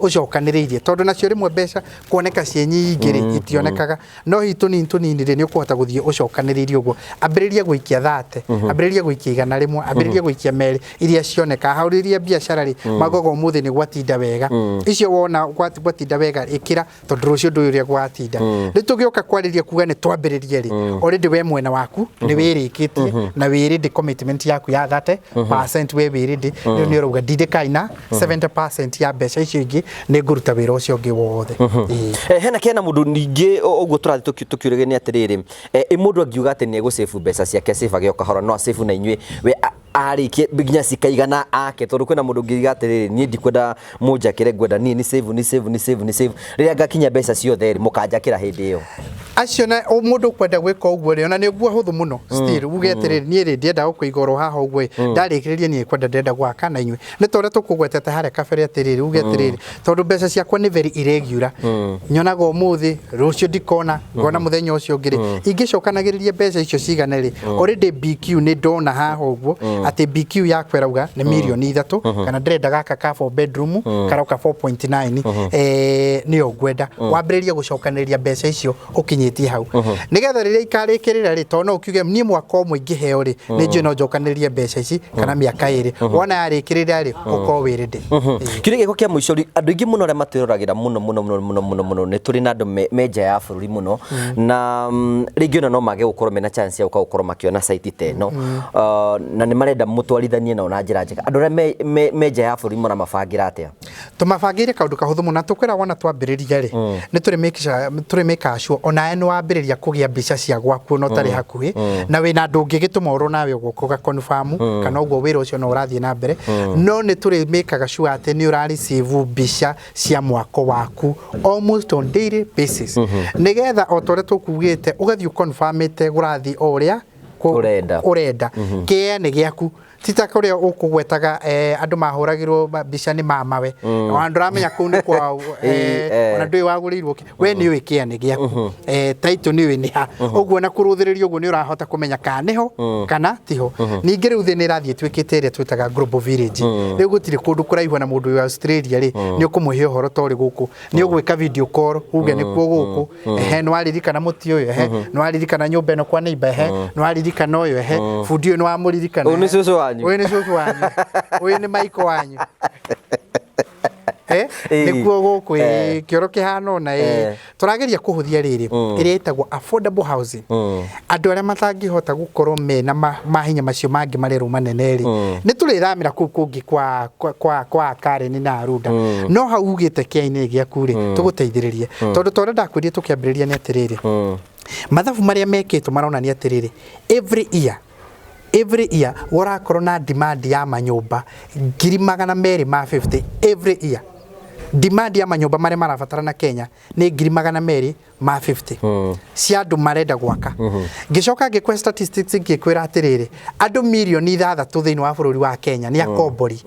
ũcokanĩrĩirie, tondũ nacio rĩmwe mbeca kuoneka ciĩ nyingĩ rĩ, itionekaga, no hihi tũnini tũnini rĩ, nĩ ũkũhota gũthiĩ ũcokanĩrĩirie ũguo. Ambĩrĩria gũikia 30, ambĩrĩria gũikia 100, ambĩrĩria gũikia 2 iria cioneka. Haurĩria biacara rĩ, maugaga ũmũthĩ nĩ gwatinda wega, icio wona gwatinda wega ĩkĩra, tondũ rũciũ ndũĩ ũrĩa gwatinda. Rĩu tũgĩũka kwarĩria kuga nĩ twambĩrĩrie rĩ, already we mwena waku nĩ wĩrĩkĩtie na wĩ ready, commitment yaku ya 30% we wĩ ready. Rĩu nĩ ũrauga ndindĩkai na 70% ya mbeca icio ingĩ nĩ ngũruta wĩra ũcio ũngĩ wothe. Hena kena mũndũ ningĩ ũguo tũrathiĩ tũkiũragia nĩ atĩrĩrĩ, ĩ mũndũ angiuga atĩ nĩ egũsave mbeca ciake, acĩvage o kahora, no acĩvu na inyuĩ we arĩkie nginya cikaigana ake? Tondũ kwĩna mũndũ ũngiuga atĩrĩrĩ, niĩ ndikwenda mũnjakĩre, ngwenda niĩ nĩ save, nĩ save, nĩ save, nĩ save, rĩrĩa ngakinya mbeca ciothe rĩ, mũkanjakĩra hĩndĩ ĩyo. Acio na mũndũ ũkwenda gwĩka ũguo rĩ, ona nĩ ũguo hũthũ mũno still uge atĩrĩrĩ, niĩ rĩ, ndienda gũkũiga oro haha ũguo ĩ, ndarĩkĩrĩria niĩ kwenda ndĩrenda gwaka na inyuĩ, nĩ ta ũrĩa tũkũgwetete harĩa kabere atĩrĩrĩ, uge atĩrĩrĩ, tondũ mbeca ciakwa nĩ very irregular, nyonaga ũmũthĩ, rũciũ ndikona, ngona mũthenya ũcio ũngĩ rĩ, ingĩcokanagĩrĩria mbeca icio cigane rĩ, already BQ nĩ ndona haha ũguo atĩ BQ yakwa ĩrauga nĩ mirioni 3, kana ndĩrenda gaka ka 4 bedroom karoka 4.9, nĩyo ngwenda. Wambĩrĩrie gũcokanĩrĩria mbeca icio ũkinyĩtie hau, nĩgetha rĩrĩa ikarĩkĩrĩra rĩ, tondũ no ũkiuge niĩ mwaka ũmwe ingĩheo rĩ, nĩ njũĩ no njokanĩrĩrie mbeca ici, kana mĩaka 2, wona yarĩkĩrĩra rĩ, ũkorwo wĩ ready. Kĩũria gĩakwa kĩa mũico rĩ, andũ aingĩ mũno arĩa matwĩroragĩra mũno mũno mũno mũno mũno mũno, nĩ tũrĩ na andũ me nja ya bũrũri mũno, na rĩngĩ ona no mage gũkorwo mena chance ya gũka gũkorwo makĩona site ta ĩno, na nĩ marenda mũtwarithanie nao na njĩra njega. Andũ arĩa me nja ya bũrũri mũramabangĩra atĩa? Tũmabangĩire kaũndũ kahũthũ mũno, na tũkwĩra wona twambĩrĩria rĩ, nĩ tũrĩ make sure onawe nĩ wambĩrĩria kũgĩa mbica cia gwaku ona ũtarĩ hakuhĩ, na wĩna andũ ũngĩgĩtũma oro nawe ũgoka ũga confirm kana ũguo wĩra ũcio no ũrathiĩ na mbere. No nĩ tũrĩ make sure atĩ nĩ ũra receive mbica cia mwako waku almost on daily basis, nĩgetha o ta ũrĩa tũkugĩte ũgathiĩ ũconfirmĩte gũrathiĩ o ũrĩa Ũrenda. Ũrenda kĩea nĩ gĩaku, ti ta kũrĩa ũkũgwetaga andũ mahũragĩrwo mbica nĩ mamawe, ona ndũramenya kũu nĩ kwao, ona ndũĩ wagũrĩirwo kĩ. We nĩ ũĩ kĩea nĩ gĩaku, title nĩ ũĩ nĩ ha, ũguo na kũrũthĩrĩria ũguo nĩ ũrahota kũmenya kana nĩho kana tiho. Ningĩ rĩu thĩ nĩ ĩrathiĩ ĩtuĩkĩte ĩrĩa twĩtaga global village. Rĩu gũtirĩ kũndũ kũraihu, na mũndũ wĩ Australia rĩ, nĩ ũkũmũhe ũhoro ta ũrĩ gũkũ, nĩ ũgwĩka video call uge nĩkuo gũkũ, ehe, nĩ waririkana mũtĩ ũyũ, ehe, nĩ waririkana nyũmba ĩno kwa neighbor, ehe, nĩ waririkana ũyũ, ehe, bundi ũyũ nĩ wamũririkana? Ũyũ nĩ cũcũ wanyu. Wanyu. Ũyũ nĩ cũcũ wanyu, ũyũ nĩ maiko wanyu. Eh, nĩkuo gũkũ ĩ, kĩoro kĩhana ũna ĩ. Tũrageria kũhũthia rĩrĩ ĩrĩa ĩtagwo affordable housing. Andũ arĩa matangĩhota gũkorwo mena mahinya macio mangĩ marerwo manene rĩ, nĩ tũrĩthamĩra kũu kũngĩ kwa Karen na Arunda, no hau ugĩte kĩa-inĩ gĩaku rĩ, tũgũteithĩrĩrie, tondũ ta ũrĩa ndakwĩrire tũkĩambĩrĩria nĩ atĩrĩrĩ, mathabu marĩa mekĩtwo maronania atĩrĩrĩ, every year ũrakorwo na demand ya manyũmba 250,000 every year. Demand ya manyũmba marĩa marabatarana Kenya nĩ 250,000 cia andũ marenda gwaka. Ngĩcoka ngĩkũhe statistics, ngĩkwĩra atĩrĩrĩ, andũ 6 mirioni thĩinĩ wa bũrũri wa Kenya nĩ akombori.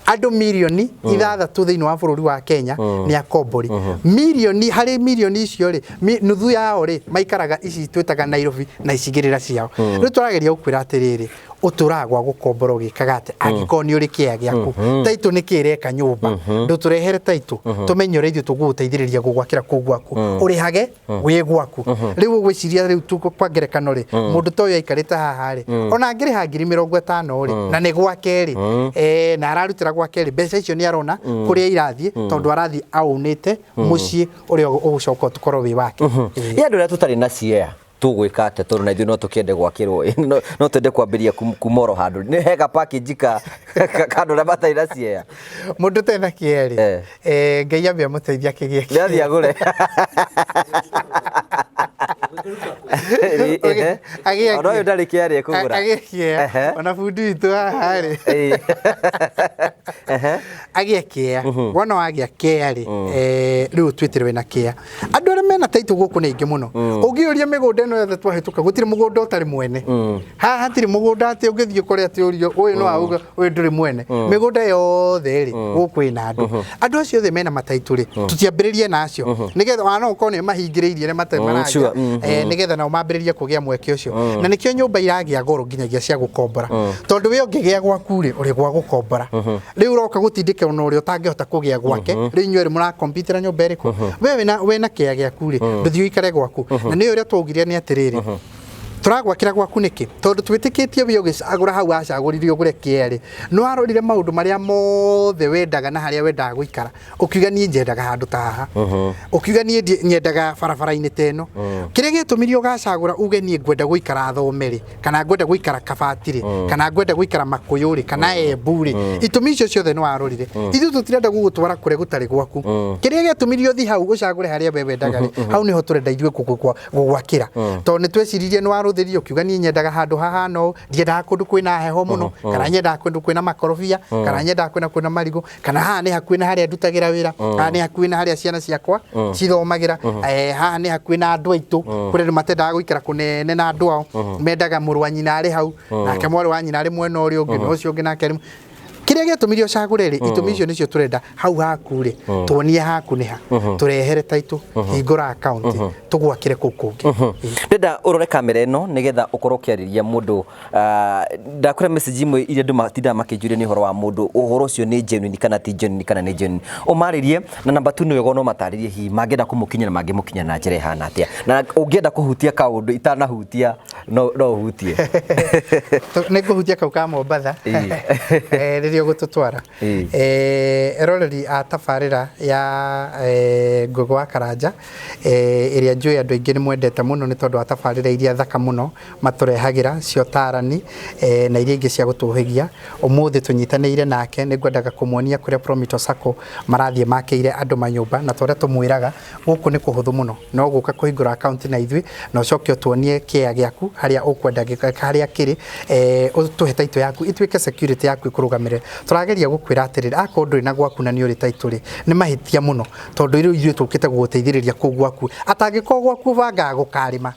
Andũ 6 mirioni thĩinĩ wa bũrũri wa Kenya nĩ akombori. Mirioni harĩ mirioni icio rĩ, nuthu yao rĩ maikaraga ici twĩtaga Nairobi na icigĩrĩra ciao. Rĩu tũrageria gũkwĩra atĩrĩrĩ, ũtũraga gwa gũkombora ũgĩkaga atĩ angĩkorwo nĩ ũrĩ kĩea gĩaku, taitũ nĩ kĩ ĩreka nyũmba, ndũtũrehere taitũ, tũmenye ũrĩa ithuĩ tũgũgũteithĩrĩria gũgwakĩra kũu gwaku, ũrĩhage wĩ gwaku. Rĩu ũgwĩciria rĩu tu kwa ngerekano rĩ, mũndũ ta ũyũ aikarĩte haha rĩ, ona angĩrĩha 50,000 rĩ, na nĩ gwake rĩ, na ararutĩra gwake rĩ, mbeca icio nĩ arona kũrĩa irathiĩ, tondũ arathiĩ aũnĩte mũciĩ ũrĩa ũgũcoka ũkorwo wĩ wake. Ĩ andũ arĩa tũtarĩ na ciea tũgwĩka atĩa? Tondũ na ithuĩ no tũkĩende gwakĩrwo, no twende kwambĩrĩria kuma oro handũ nĩ hega package ka andũ arĩa matarĩ na ciea. Mũndũ ũtarĩ na kĩea rĩ, Ngai ambe amũteithie akĩgĩe. Nĩ athiĩ agũre. Ona ũyũ ndarĩ kĩarĩ ekũgũra. Agĩe kĩea. Ona bundi witũ haha rĩ, agĩe kĩea. Wona wagĩa kĩea rĩ, rĩu ũtuĩtĩre wĩna kĩea. Andũ arĩa mena taitũ gũkũ nĩ aingĩ mũno. Ũngĩũria mĩgũnda ĩno yothe twahĩtũka, gũtirĩ mũgũnda ũtarĩ mwene haha. Hatirĩ mũgũnda atĩ ũngĩthiĩ ũkore atĩ ũrio ũyũ no auga ũyũ ndũrĩ mwene. Mĩgũnda yothe rĩ, gũkũ ĩna andũ. Andũ acio othe mena mataitũ rĩ, tũtiambĩrĩrie na acio nĩgetha ona no ũkorwo nĩ mahingĩrĩirie nĩ matarĩ maragia, nĩgetha nao mambĩrĩrie kũgĩa mweke ũcio. Na nĩkĩo nyũmba iragĩa goro nginyagia cia gũkombora, tondũ we ũngĩgĩa gwaku rĩ, ũrĩ gwa gũkombora. Rĩu ũroka gũtindĩka ona ũrĩa ũtangĩhota kũgĩa gwake. Rĩu inyuĩ erĩ mũrakompitĩra nyũmba ĩrĩkũ? We wĩna kĩea gĩaku rĩ, ndũthiĩ ũikare gwaku. Na nĩ ũrĩa twaugire nĩ atĩrĩrĩ, tũragwakĩra gwaku nĩkĩ? Tondũ twĩtĩkĩtie we ũgĩcagũra hau wacagũrire ũgũre kĩea rĩ, nĩ warorire maũndũ marĩa mothe wendaga na harĩa wendaga gũikara, ũkiuga niĩ nyendaga handũ ta haha, ũkiuga niĩ nyendaga barabara-inĩ ta ĩno. Kĩrĩa gĩatũmire ũgacagũra uge niĩ ngwenda gũikara Thome rĩ, kana ngwenda gũikara Kabati rĩ, kana ngwenda gũikara Makũyũ rĩ, kana Embu rĩ, itũmi icio ciothe nĩ warorire. Ithuĩ tũtirenda gũgũtwara kũrĩa gũtarĩ gwaku. Kĩrĩa gĩatũmire ũthiĩ hau ũcagũre harĩa we wendaga rĩ, hau nĩho tũrenda ithuĩ gũgwakĩra, tondũ nĩ tweciririe, nĩ warũthĩrie ũkiuga niĩ nyendaga handũ hahana ũũ, ndiendaga kũndũ kwĩna heho mũno, kana nyendaga kũndũ kwĩna makorobia, kana nyendaga kwĩna marigũ, kana haha nĩ hakuhĩ na harĩa ndutagĩra wĩra, haha nĩ hakuhĩ na harĩa ciana ciakwa cithomagĩra, haha nĩ hakuhĩ na andũ aitũ. Kũrĩ andũ matendaga gũikara kũnene na andũ ao, mendaga mũrũ wa nyina arĩ hau, nake mwarĩ wa nyina arĩ mwena ũrĩa ũngĩ, na ũcio ũngĩ nake arĩ. Kĩrĩa gĩatũmire ũcagũre rĩ, itũmi icio nĩcio tũrenda hau haku rĩ, tuonie haku nĩ ha, tũrehere taitũ, hingũra akaunti, tũgwakĩre kũu kũngĩ. Ndĩrenda ũrore kamera ĩno nĩgetha ũkorwo ũkĩarĩria mũndũ. Ndakwĩra message imwe iria andũ matindaga makĩnjũria nĩ ũhoro wa mũndũ, ũhoro ũcio nĩ genuine kana ti genuine, kana nĩ genuine ũmarĩrie. Na namba tu nĩ wega no matarĩrie hihi mangĩenda kũmũkinyĩra, mangĩmũkinyĩra na njĩra ĩhana atĩa, na ũngĩenda kũhutia kaũndũ itanahutia no ũhutie. Nĩ ngũhutia kau ka Mombatha rĩrĩa ũgũtũtwara. Eroreri a tabarĩra ya Ngũgĩ wa Karanja, ĩrĩa njũĩ andũ aingĩ nĩ mwendete mũno nĩ tondũ wa tabarĩra iria thaka mũno matũrehagĩra cia ũtarani, na iria ingĩ cia gũtũhĩgia. Ũmũthĩ tũnyitanĩire nake, nĩ ngwendaga kũmuonia kũrĩa Promito Sacco marathiĩ makĩire andũ manyũmba. Na torĩa tũmwĩraga, gũkũ nĩ kũhũthũ mũno, no gũka kũhingũra account na ithuĩ na ũcoke ũtuonie kĩea gĩaku harĩa ũkwenda harĩa kĩrĩ, ũtũhe title yaku ituĩke security yaku ĩkũrũgamĩrĩre. Tũrageria gũkwĩra atĩrĩrĩ, akorwo ndũrĩ na gwaku na nĩ ũrĩ title rĩ, nĩ mahĩtia mũno, tondũ rĩu ithuĩ tũkĩte gũgũteithĩrĩria kũu gwaku. Atangĩkorwo gwaku ũbangaga gũkarĩma,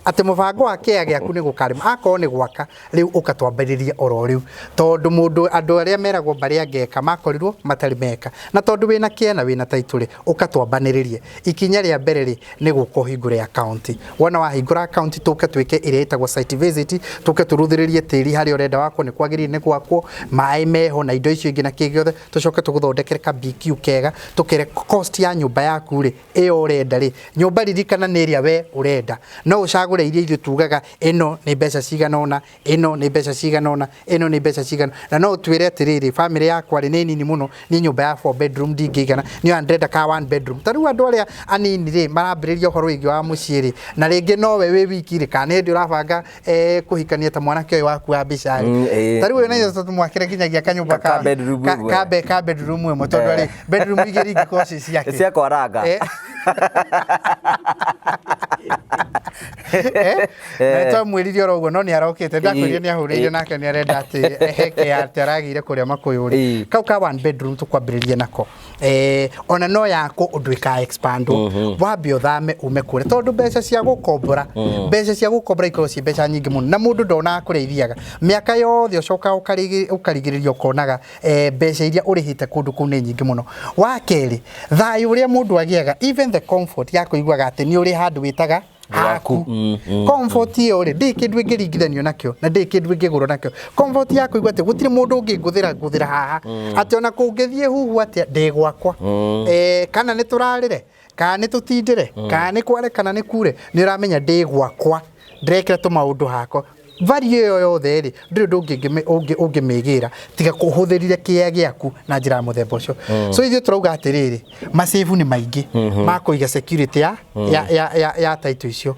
atĩ mũbango wa kĩea gĩaku nĩ gũkarĩma, akorwo nĩ gwaka rĩu, ũka twambĩrĩrie oro rĩu, tondũ mũndũ andũ arĩa meragwo mbarĩ angeka makorirwo matarĩ meka. Na tondũ wĩna kĩea na wĩna title rĩ, ũka twambanĩrĩrie. Ikinya rĩa mbere rĩ, nĩ gũka ũhingũre account. Wona wahingũra account, tũke twĩke ĩrĩa ĩtagwo site visit, tũke tũrũthĩrĩrie tĩri harĩa ũrenda wakwo nĩ kwagĩrĩire nĩ gwakwo, maĩ meho na indo icio ingĩ na kĩ gĩothe. Tũcoke tũgũthondekere ka BQ kega, tũkere cost ya nyũmba yaku rĩ, ĩyo ũrenda rĩ. Nyũmba, ririkana, nĩ ĩrĩa we ũrenda, no ũcagũre. Ũragũra iria ithuĩ tugaga ĩno nĩ mbeca cigana ũna, ĩno nĩ mbeca cigana ũna, ĩno nĩ mbeca cigana. Na no ũtwĩre atĩrĩrĩ, bamĩrĩ yakwa rĩ nĩ nini mũno, niĩ nyũmba ya four bedroom ndingĩigana, niĩ ona ndĩrenda ka one bedroom. Ta rĩu andũ arĩa anini rĩ, marambĩrĩria ũhoro wĩgiĩ wa mũciĩ rĩ, na rĩngĩ nowe wĩ wiki rĩ, kana nĩ hĩndĩ ũrabanga kũhikania ta mwanake ũyũ waku wa mbica rĩ. Ta rĩu ũyũ na ithuĩ tũmwakĩre nginyagia kanyũmba Ka bedroom ĩmwe. Ka bedroom ĩmwe, tondũ rĩ, bedroom igĩrĩ ingĩkorwo ciĩ ciake. Cia kwaranga. Na twamwĩrire oro ũguo, no nĩ arokĩte, ndakwĩrire nĩ ahũrĩire nake, nĩ arenda atĩ heke atĩ aragĩire kũrĩa makũyũ rĩ. Kau ka one bedroom tũkwambĩrĩria nako, ona no yako ũndũ ĩka expandwo, wambe ũthame ume kũrĩa, tondũ mbeca cia gũkombora ikoragwo ciĩ mbeca nyingĩ mũno, na mũndũ ndonaga kũrĩa ithiaga mĩaka yothe. Ũcokaga ũkarigĩrĩria ũkonaga mbeca iria ũrĩhĩte kũndũ kũu nĩ nyingĩ mũno. Wa kerĩ, thayũ ũrĩa mũndũ agĩaga, even the comfort ya kũiguaga atĩ nĩ ũrĩ handũ wĩtaga haku. Comfort ĩyo rĩ, ndĩ kĩndũ ĩngĩringithanio nakĩo na ndĩ kĩndũ ĩngĩgũrwo nakĩo. Comfort ya kũigua atĩ gũtirĩ mũndũ ũngĩngũthĩra ngũthĩra haha, atĩ ona kũngĩthiĩ huhu atĩa, ndĩ gwakwa, kana nĩ tũrarĩre, kana nĩ tũtindĩre, kana nĩ kware, kana nĩ kure, nĩ ũramenya ndĩ gwakwa, ndĩrekĩra tũmaũndũ hakwa. Value ĩyo yothe rĩ, ndũrĩ ũndũ ũngĩmĩgĩra tiga kũhũthĩrire kĩea gĩaku na njĩra ya mũthemba ũcio. So ithuĩ tũrauga atĩrĩrĩ, masafe nĩ maingĩ ma kũiga security ya title icio.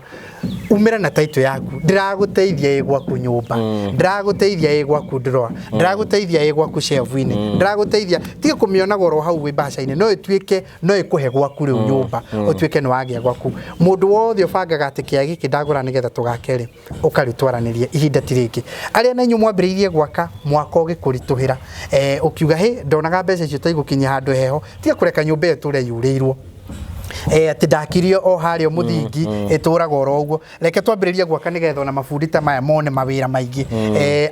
Umĩra na title yaku, ndĩragũteithia ĩ gwaku nyũmba, ndĩragũteithia ĩ gwaku drawer, ndĩragũteithia ĩ gwaku shelf-inĩ, ndĩragũteithia. Tiga kũmĩona goro hau wĩ mbaca-inĩ, no ĩtuĩke no ĩkũhe gwaku rĩu nyũmba, ũtuĩke nĩ wagĩa gwaku. Mũndũ wothe ũbangaga atĩ kĩa gĩkĩ ndagũra nĩgetha tũgake rĩ, ũkarĩtwaranĩria ihinda ti rĩngĩ. Arĩa na inyuĩ mwambĩrĩirie gwaka mwaka ũgĩkũritũhĩra, ũkiuga hĩ, ndonaga mbeca icio ta igũkinyia handũ heho, tiga kũreka nyũmba ĩyo ĩtũre yurĩirwo, atĩ ndakirio o harĩa mũthingi, ĩtũraga oro ũguo. Reke twambĩrĩrie gwaka nĩgetha ona mabundi ta maya mone mawĩra maingĩ,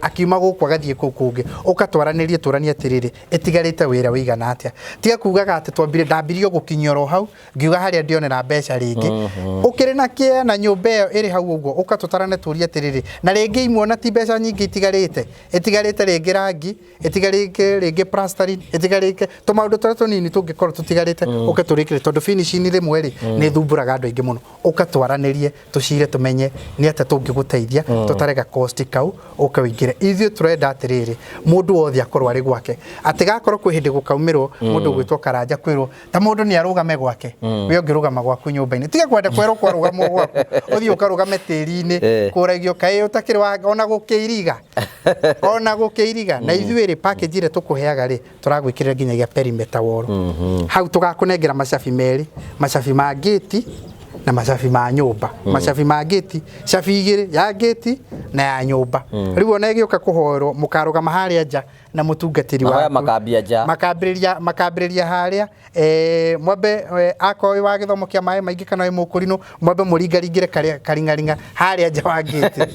akiuma gũkũ agathiĩ kũu kũngĩ. Ũkatwaranĩrie, tũranie atĩrĩrĩ, ĩtigarĩte wĩra wĩigana atĩa. Tiga kugaga atĩ twambire, ndambirie gũkinyia oro hau, ngiuga harĩa ndionera mbeca rĩngĩ. Ũkĩrĩ na kĩea na nyũmba ĩyo ĩrĩ hau ũguo, ũka tũtarane, tũrie atĩrĩrĩ, na rĩngĩ imwe ona ti mbeca nyingĩ itigarĩte, ĩtigarĩte rĩngĩ rangi, ĩtigarĩte rĩngĩ plastering, ĩtigarĩte tũmaũndũ tũrĩa tũnini tũngĩkorwo tũtigarĩte, ũke tũrĩkĩre, tondũ finishing rĩmwe rĩ nĩ thumbũraga andũ aingĩ mũno. Ũka twaranĩrie, tũcire, tũmenye nĩ atĩa tũngĩgũteithia, tũtarega cost kau, ũke ũingĩre. Ithuĩ tũrenda atĩrĩrĩ, mũndũ wothe akorwo arĩ gwake, atĩ gakorwo kwĩ hĩndĩ gũkaumĩrwo mũndũ gwĩtwo Karanja, kwĩrwo ta mũndũ nĩ arũgame gwake. We ũngĩrũgama gwaku nyũmba-inĩ, tiga kwenda kwerwo kwarũgamwo gwaku, ũthiĩ ũkarũgame tĩri-inĩ, kũragio kaĩ ũtakĩrĩ wa ona gũkĩiriga, ona gũkĩiriga. Na ithuĩ rĩ, package ĩrĩa tũkũheaga rĩ, tũragwĩkĩrĩra nginyagia perimeter wall. Hau tũgakũnengera macabi merĩ, macabi ma gate na macabi ma nyũmba. Macabi ma gate, cabi igĩrĩ, ya gate na ya nyũmba. Rĩu ona ĩgĩũka kũhoerwo, mũkarũgama harĩa nja na mũtungatĩri Mahoya waku. Makambia nja. Makambĩrĩria harĩa, mwambe, akorwo wĩ wa gĩthomo kĩa maĩ maingĩ kana wĩ mũkũrinũ, mwambe mũringaringĩre karing'aring'a harĩa nja wa gate,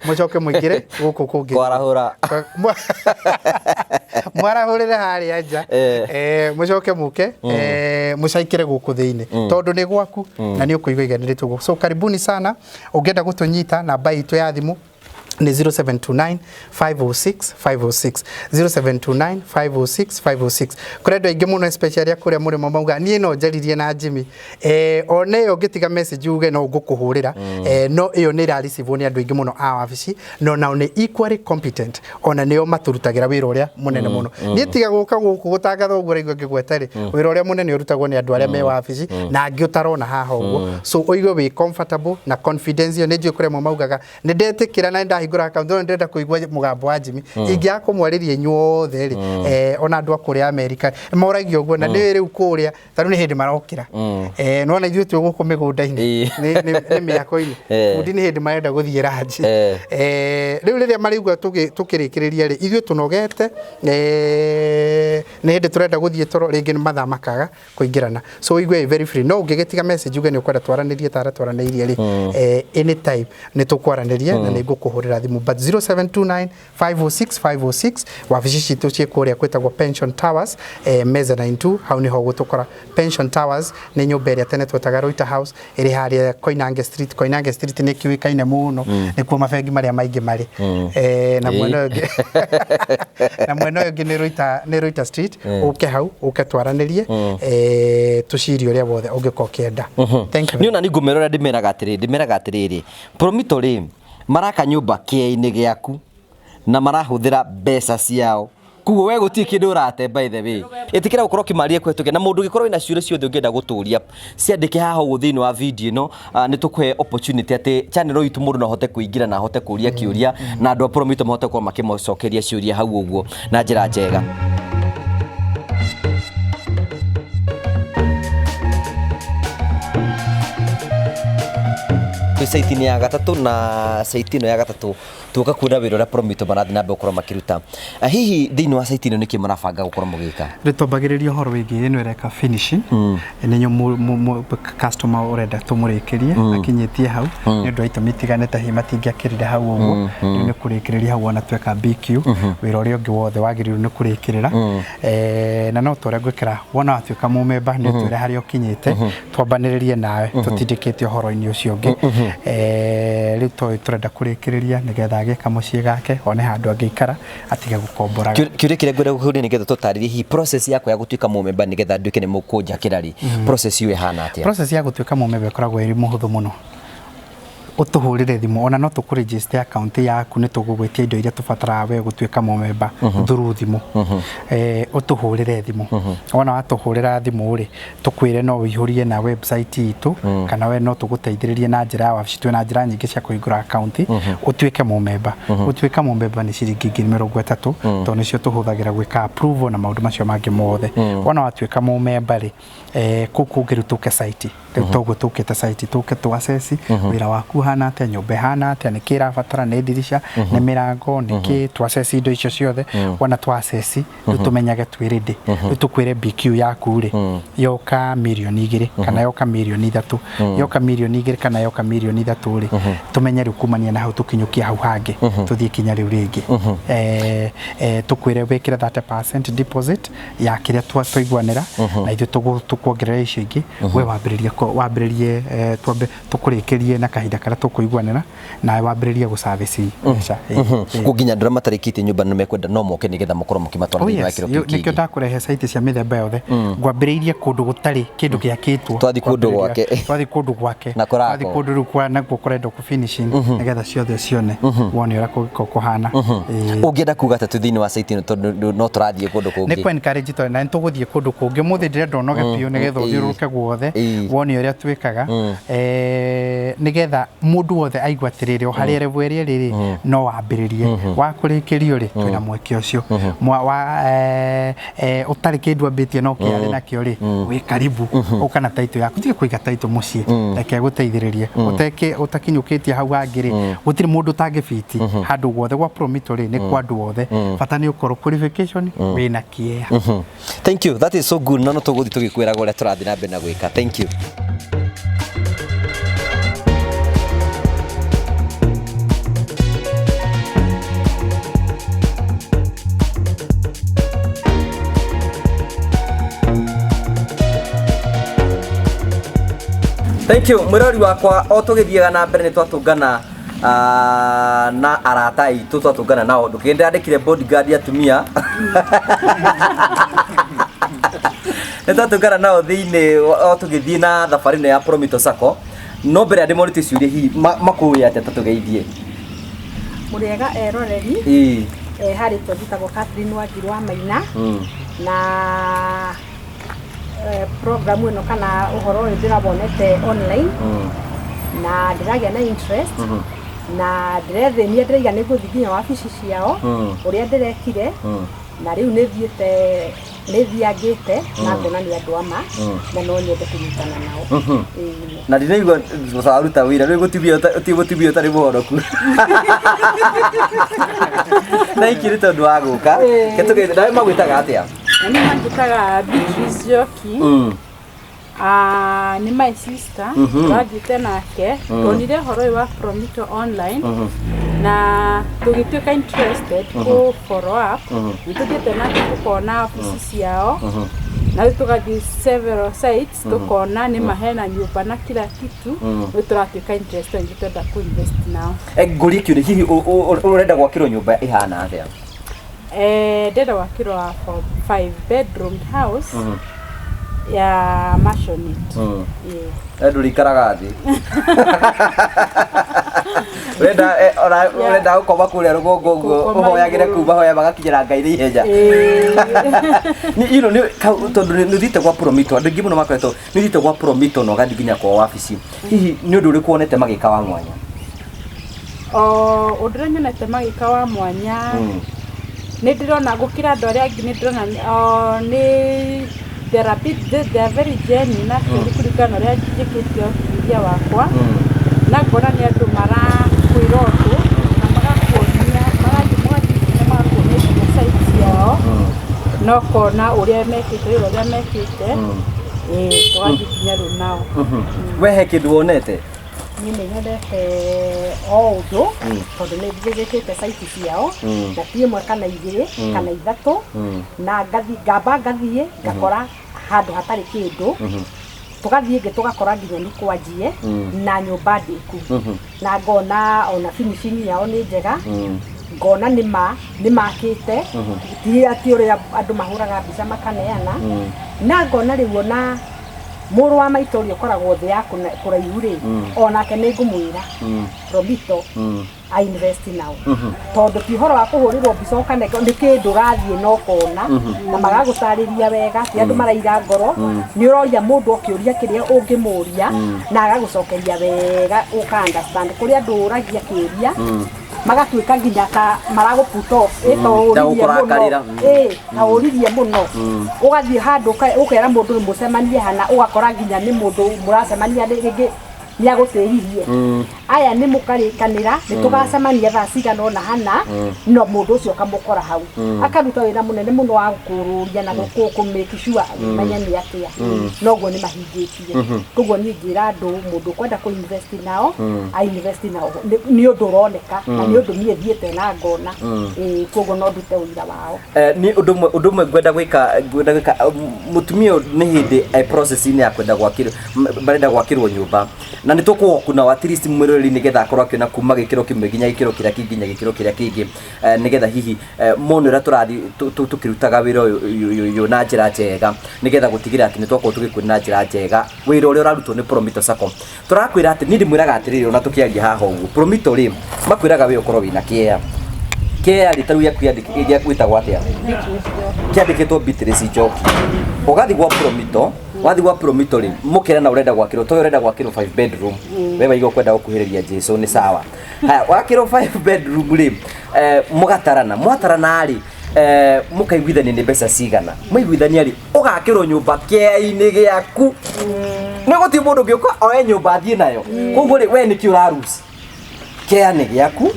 mũcoke mũingĩre gũkũ kũngĩ. Kwarahũra. Mwarahũrĩre harĩa nja, mũcoke mũke, mũcaikĩre gũkũ thĩinĩ, tondũ nĩ gwaku na nĩ ũkũigua iganĩrĩte ũguo. So karibuni sana. Ũngĩenda gũtũnyita, namba itũ ya thimũ nĩ 0729 506 506, 0729 506 506. Kũrĩ andũ aingĩ mũno, especially arĩa kũrĩa mũrĩmo, mauga niĩ no njaririe na Jimmy. Ona ĩyo ũngĩtiga message uge no ngũkũhũrĩra, no ĩyo nĩ ĩrareceive nĩ andũ aingĩ mũno a wabici, no nao nĩ equally competent, ona nĩo matũrutagĩra wĩra ũrĩa mũnene mũno. Niĩ tiga gũka gũkũ gũtangatha ũguo ũraigua ngĩgweta rĩ, wĩra ũrĩa mũnene ũrutagwo nĩ andũ arĩa me wabici na angĩ ũtarona haha ũguo. So ũigue wĩ comfortable na confidence ĩyo. Nĩ njũĩ kũrĩa amwe maugaga nĩ ndetĩkĩra na nĩ ndahingũra account, no nĩ ndĩrenda kũigua mũgambo wa Jimmy. Ingĩaga kũmwarĩria inyuothe rĩ, ona andũ a kũrĩa Amerika moragia ũguo, na nĩ rĩu kũrĩa ta rĩu nĩ hĩndĩ marokĩra, nona ithuĩ twĩ gũkũ mĩgũnda-inĩ, nĩ mĩako-inĩ. Bundi nĩ hĩndĩ marenda gũthiĩ ranji. Rĩu rĩrĩa marĩigua tũkĩrĩkĩrĩria rĩ, ithuĩ tũnogete, nĩ hĩndĩ tũrenda gũthiĩ toro, rĩngĩ nĩ mathaa makaga kũingĩrana. So ũigue wĩ very free, no ũngĩgĩtiga message uge nĩ ũkwenda twaranĩrie ta arĩa twaranĩirie rĩ, anytime nĩ tũkwaranĩria na nĩ ngũkũhũrĩra. Ũtũhũrĩra thimũ, but 0729 506 506. Wabici citũ ciĩ kũrĩa kwĩtagwo Pension Towers, mezzanine 2, hau nĩho ũgũtũkora. Pension Towers nĩ nyũmba ĩrĩa tene twetaga Reuter House, ĩrĩ harĩa Koinange Street. Koinange Street nĩ kĩũĩkaine mũno, nĩkuo mabengi marĩa maingĩ marĩ. Na mwena ũyũ ũngĩ na mwena ũyũ ũngĩ nĩ Reuter, nĩ Reuter Street. Ũke hau, ũke twaranĩrie, tũcirie ũrĩa wothe ũngĩkorwo ũkĩenda. Thank you. Nĩ ona nĩ ngũmera ũrĩa ndĩmeraga atĩrĩrĩ, ndĩmeraga atĩrĩrĩ, Promito rĩ, maraka nyũmba kĩea-inĩ gĩaku na marahũthĩra mbeca ciao, koguo we gũtirĩ kĩndũ ũrate. By the way, ĩtĩkĩra gũkorwo ũkĩmaria kũhetũkia na mũndũ ũngĩkorwo wĩna ciũria ciothe ũngĩenda gũtũria, ciandĩke haha ũguo thĩinĩ wa video ĩno. Nĩ tũkũhe opportunity atĩ channel itũ mũndũ no ahote kũingĩra na ahote kũria kĩũria, na andũ a Promito mahote gũkorwo makĩmũcokeria ciũria hau ũguo na njĩra njega. Twĩ site-inĩ ya gatatũ, na site ĩno ya gatatũ tuoka kuona wĩra ũrĩa Promito marathiĩ na mbere gũkorwo makĩruta. Hihi thĩinĩ wa site ĩno nĩkĩ mũrabanga gũkorwo mũgĩka? Rĩu twambagĩrĩria ũhoro wĩgiĩ ĩno ĩreka finishing, nĩ customer ũrenda tũmũrĩkĩrie akinyĩtie hau nĩ ũndũ wa itũmi itiganĩte, hihi matingĩakĩrire hau ũguo. Rĩu nĩ kũrĩkĩrĩria hau, wona tweka BQ, wĩra ũrĩa ũngĩ wothe wagĩrĩirwo nĩ kũrĩkĩrĩra. Na no ta ũrĩa ngwĩkĩra, wona watuĩka mũmemba, nĩ ũtwĩre harĩa ũkinyĩte, twambanĩrĩrie nawe tũtindĩkĩte ũhoro-inĩ ũcio ũngĩ. Rĩu toĩ tũrenda kũrĩkĩrĩria nĩgetha agĩe kamũciĩ gake, one handũ angĩikara, atige gũkomboraga. Kĩũria kĩrĩa ngwenda gũkũria nĩgetha tũtarĩrie hihi process yakwa ya gũtuĩka mũmemba, nĩgetha nduĩke nĩ mũkũnjakĩra rĩ, process ĩyo ĩhana atĩa? Process ya gũtuĩka mũmemba ĩkoragwo ĩrĩ mũhũthũ mũno. Ũtũhũrĩre thimũ, ona no tũkũregister account yaku, nĩ tũgũgwĩtia indo iria tũbataraga we gũtuĩka mũmemba through thimũ. Ũtũhũrĩre thimũ. Wona watũhũrĩra thimũ rĩ, tũkwĩre no ũihũrie na website itũ, kana we no tũgũteithĩrĩrie na njĩra ya wabici. Twĩna njĩra nyingĩ cia kũhingũra account ũtuĩke mũmemba. Gũtuĩka mũmemba nĩ ciringi 30,000, tondũ nĩcio tũhũthagĩra gwĩka approval na maũndũ macio mangĩ mothe. Wona watuĩka mũmemba rĩ, kũu kũngĩ rĩu tũke site. Rĩu toguo tũkĩte site, tũke tũ assess wĩra waku ũhana atĩa, nyũmba ĩhana atĩa, nĩkĩ ĩrabatara, nĩ ndirica, nĩ mĩrango, nĩkĩ. Tũ assess indo icio ciothe. Wona tũ assess, rĩu tũmenyage twĩ ready. Rĩu tũkwĩre BQ yaku rĩ, yoka 2 mirioni kana yoka 3 mirioni, yoka 2 mirioni kana yoka 3 mirioni rĩ, tũmenye rĩu kumania na hau tũkinyũkie hau hangĩ, tũthiĩ kinya rĩu rĩngĩ. Tũkwĩre wĩkĩre 30% deposit ya kĩrĩa twaiguanĩra, na ithuĩ tũkuongerera icio ingĩ. We wambĩrĩrie wambĩrĩrie, twambe tũkũrĩkĩrie na kahinda karĩa tũkũiguanĩra, nawe wambĩrĩrie gũ service mbeca. Kũ nginya andũ arĩa matarĩkĩtie nyũmba nĩ mekwenda no moke nĩgetha mũkorwo mũkĩmatwara Oh thĩinĩ wa yes, kĩro kĩu nĩkĩo kĩngĩ. Ndakũrehe site cia mĩthemba yothe. Ngwambĩrĩirie kũndũ gũtarĩ kĩndũ gĩakĩtwo. Twathiĩ kũndũ gwake. Twathiĩ kũndũ gwake. Na kũrakwo. Twathiĩ kũndũ rĩu nakuo kũrendwo kũ finishing, nĩgetha ciothe cione, wone ũrĩa kũngĩkorwo kũhana. Ũngĩenda kuga atĩa thĩinĩ wa site ĩno, tondũ no tũrathiĩ kũndũ Nĩ kũngĩ? kũ encourage, tondũ na nĩ tũgũthiĩ kũndũ kũngĩ. Ũmũthĩ ndĩrenda ũnoge biũ nĩgetha ũthiũrũrũke guothe, wone ũrĩa twĩkaga, nĩgetha mũndũ wothe aigua atĩrĩrĩ, o harĩa level ĩrĩa ĩrĩ rĩ, no wambĩrĩrie wa kũrĩkĩrio rĩ, twĩna mweke ũcio. Mwa- wa ũtarĩ kĩndũ ambĩtie no kĩarĩ nakĩo rĩ, wĩ karibu, ũka na title yaku. Tiga kũiga title mũciĩ, reke gũteithĩrĩrie. Ũteke ũtakinyũkĩtie hau hangĩ rĩ, gũtirĩ mũndũ ũtangĩbiti handũ guothe gwa Promito rĩ, nĩ kwa andũ othe. Bata nĩ ũkorwo qualification wĩna kĩea. Thank you, that is so good. No no tũgũthiĩ tũgĩkwĩraga ũrĩa tũrathiĩ na mbere na gwĩka. Thank you. Thank you, mwĩrori wakwa. O tũgĩthiaga na mbere, nĩ twatũngana na arata aitũ, twatũngana nao. Ndũkĩgende andĩkire bodyguard atumia. Nĩ twatũngana nao thĩinĩ o tũgĩthiĩ na thabarĩ ĩno ya Promito Sacco. No mbere ya ndĩmorĩtie ciũria, hihi makũĩ atĩa, ta tũgeithie. Mũrĩega eroreri. Harĩ twa njĩtagwo Catherine Wanjiru wa Maina, na program ĩno kana ũhoro ũyũ ndĩrawonete online, na ndĩragĩa na interest, na ndĩrethĩnia, ndĩraiga nĩ ngũthiĩ nginya wabici ciao, ũrĩa ndĩrekire, na rĩu nĩ thiĩte, nĩ thiangĩte na ngona nĩ andũ ama, na no nyende kũnyitana nao. Ĩĩ. Na ndinaigua waruta wĩra rĩu gũtimia ũtarĩ mũhonoku. Thank you nĩ tondũ wa gũka. Nawe magwĩtaga atĩa? Na niĩ manjĩtaga Beatrice Njoki. Ah, nĩ my sister twathiĩte nake, tuonire ũhoro ũyũ wa Promito online na tũgĩtuĩka interested kũ follow up. Nĩ tũthiĩte nake tũkona obici ciao, na rĩu tũgathiĩ several sites, tũkona nĩ mahena nyũmba na kila kitu. Rĩu tũratuĩka interested, nĩ twenda kũ invest nao. Ngũrie kĩũria, hihi ũrenda gwakĩrwo nyũmba ĩhana atĩa? Ndĩrenda gwakĩrwo 5 bedroom house ya maisonette. Yeah. Ndũrĩikaraga thĩ, ũrenda ona ũrenda gũkoma kũrĩa rũgongo ũguo. Gũkoma ũhoyagĩre igũrũ. kuu, mahoya magakinyĩra Ngai na ihenya. Nĩ you know nĩ tondũ nĩ ũthiĩte gwa Promito, andũ aingĩ mũno makoretwo nĩ ũthiĩte gwa Promito na ũgathiĩ nginya kwa wabici, hihi nĩ ũndũ ũrĩkũ wonete magĩka wa mwanya? O ũndũ ũrĩa nyonete magĩka wa mwanya, nĩ ndĩrona gũkĩra andũ arĩa angĩ, nĩ ndĩrona o, nĩ they are a bit they are very genuine actually, kũringana na ũrĩa njĩkĩte ũthuthuria wakwa, na ngona nĩ andũ marakwĩra ũndũ na magakuonia, magathiĩ mũgathiĩ nginya magakuonia nginya site ciao, na ũkona ũrĩa mekĩte, wĩra ũrĩa mekĩte. Ĩĩ, tũgathiĩ nginya rĩu nao. We he kĩndũ wonete? Niĩ nĩ nyonete o ũndũ, tondũ nĩ njĩkĩte site ciao na ti ĩmwe kana igĩrĩ kana ithatũ, na ngathi ngamba ngathiĩ ngakora handũ hatarĩ kĩndũ, tũgathiĩ ĩngĩ tũgakora nginya nĩ kwanjie na nyũmba ndĩku, na ngona ona finishing yao nĩ njega, ngona nĩ ma nĩ makĩte, ti atĩ ũrĩa andũ mahũraga mbica makaneana, na ngona rĩu ona mũrũ wa maitũ ũrĩa ũkoragwo thĩ ya kũraihu rĩ, onake nĩ ngũmwĩra Promito I invest now, tondũ ti ũhoro wa kũhũrĩrwo mbica ũkanengwo, nĩ kĩndũ ũrathiĩ na ũkona na magagũtarĩria wega, ti andũ maraira ngoro, nĩ ũroria mũndũ o kĩũria kĩrĩa ũngĩmũria na agagũcokeria wega, ũka understand. Kũrĩ andũ ũragia kĩũria magatuĩka nginya ta maragũ put off, ĩ to ũririe mũno. Gũkũrakarĩra. Ĩ ta ũririe mũno, ũgathiĩ handũ ũkera mũndũ mũcemanie hana, ũgakora nginya nĩ mũndũ mũracemania rĩngĩ nĩ agũtĩririe. Aya nĩ mũkarĩkanĩra nĩ tũgacemania thaa cigana ũna hana, no mũndũ ũcio ũkamũkora hau, akaruta wĩra mũnene mũno wa gũkũrũria na gũkũ make sure menye nĩ atĩa, noguo nĩ mahingĩtie. Koguo niĩ ngĩra andũ, mũndũ ũkwenda kũ invest nao, a invest nao, nĩ ũndũ ũroneka na nĩ ũndũ niĩ thiĩte na ngona. Ĩĩ, koguo no ndute ũira wao. Ni ũndũ ũmwe ngwenda gwĩka mũtumia ũyũ nĩ hĩndĩ process-inĩ ya kwenda gwakĩrwo, marenda gwakĩrwo nyũmba, na nĩ tũkũwalk nao at least mwĩroreri, nĩgetha akorwo akĩona kuma gĩkĩro kĩmwe nginya gĩkĩro kĩrĩa kĩngĩ, nginya gĩkĩro kĩrĩa kĩngĩ, nĩgetha hihi mone ũrĩa tũrathiĩ tũkĩrutaga wĩra ũyũ na njĩra njega, nĩgetha gũtigĩrĩra atĩ nĩ twakorwo tũgĩkwĩra na njĩra njega wĩra ũrĩa ũrarutwo nĩ Promito Sacco. Tũrakwĩra atĩ niĩ ndĩmwĩraga atĩrĩrĩ, ona tũkĩaria haha ũguo, Promito rĩ, makwĩraga we ũkorwo wĩna kĩea. Kĩea rĩ, tarĩu gĩaku gĩtagwo atĩa? Kĩandĩkĩtwo Beatrice Njoki. Ũgathiĩ gwa Promito, wathiĩ gwa Promito rĩ, mũkerana ũrenda gwakĩrwo, toyũ ũrenda gwakĩrwo 5 bedroom, we waiga ũkwenda gũkuhĩrĩria Jesu, nĩ sawa. Haya, wakĩrwo 5 bedroom rĩ, mũgatarana, mwatarana rĩ, mũkaiguithania nĩ mbeca cigana, mwaiguithania rĩ, ũgakĩrwo nyũmba kĩea-inĩ gĩaku, nĩ gũtirĩ mũndũ ũngĩũka oe nyũmba athiĩ nayo. Koguo rĩ, we nĩkĩ ũraruci? Kĩa nĩ gĩaku,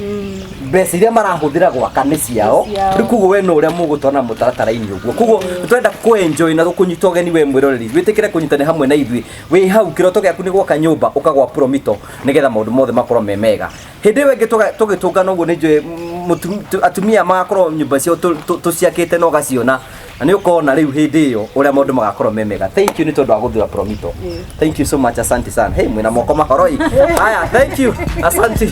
mbeca iria marahũthĩra gwaka nĩ ciao. Ciao. Rĩu koguo we no ũrĩa mũgũtwarana mũtaratara-inĩ ũguo. Koguo tũrenda kũ enjoy na gũkũnyita ũgeni, we mwĩroreri, wĩtĩkĩre kũnyitana hamwe na ithuĩ wĩ hau kĩroto gĩaku nĩ gwaka nyũmba, ũkagwa Promito nĩgetha maũndũ mothe makorwo me mega. Hĩndĩ ĩyo ĩngĩ tũgĩtũngana ũguo, nĩ njũĩ atumia magakorwo nyũmba ciao tũciakĩte na ũgaciona, na nĩ ũkona rĩu hĩndĩ ĩyo ũrĩa maũndũ magakorwo me mega. Thank you nĩ tondũ wa gũthura Promito. Thank you so much, asante sana. Hey, mwĩna moko mahoroi. Haya, thank you, asante.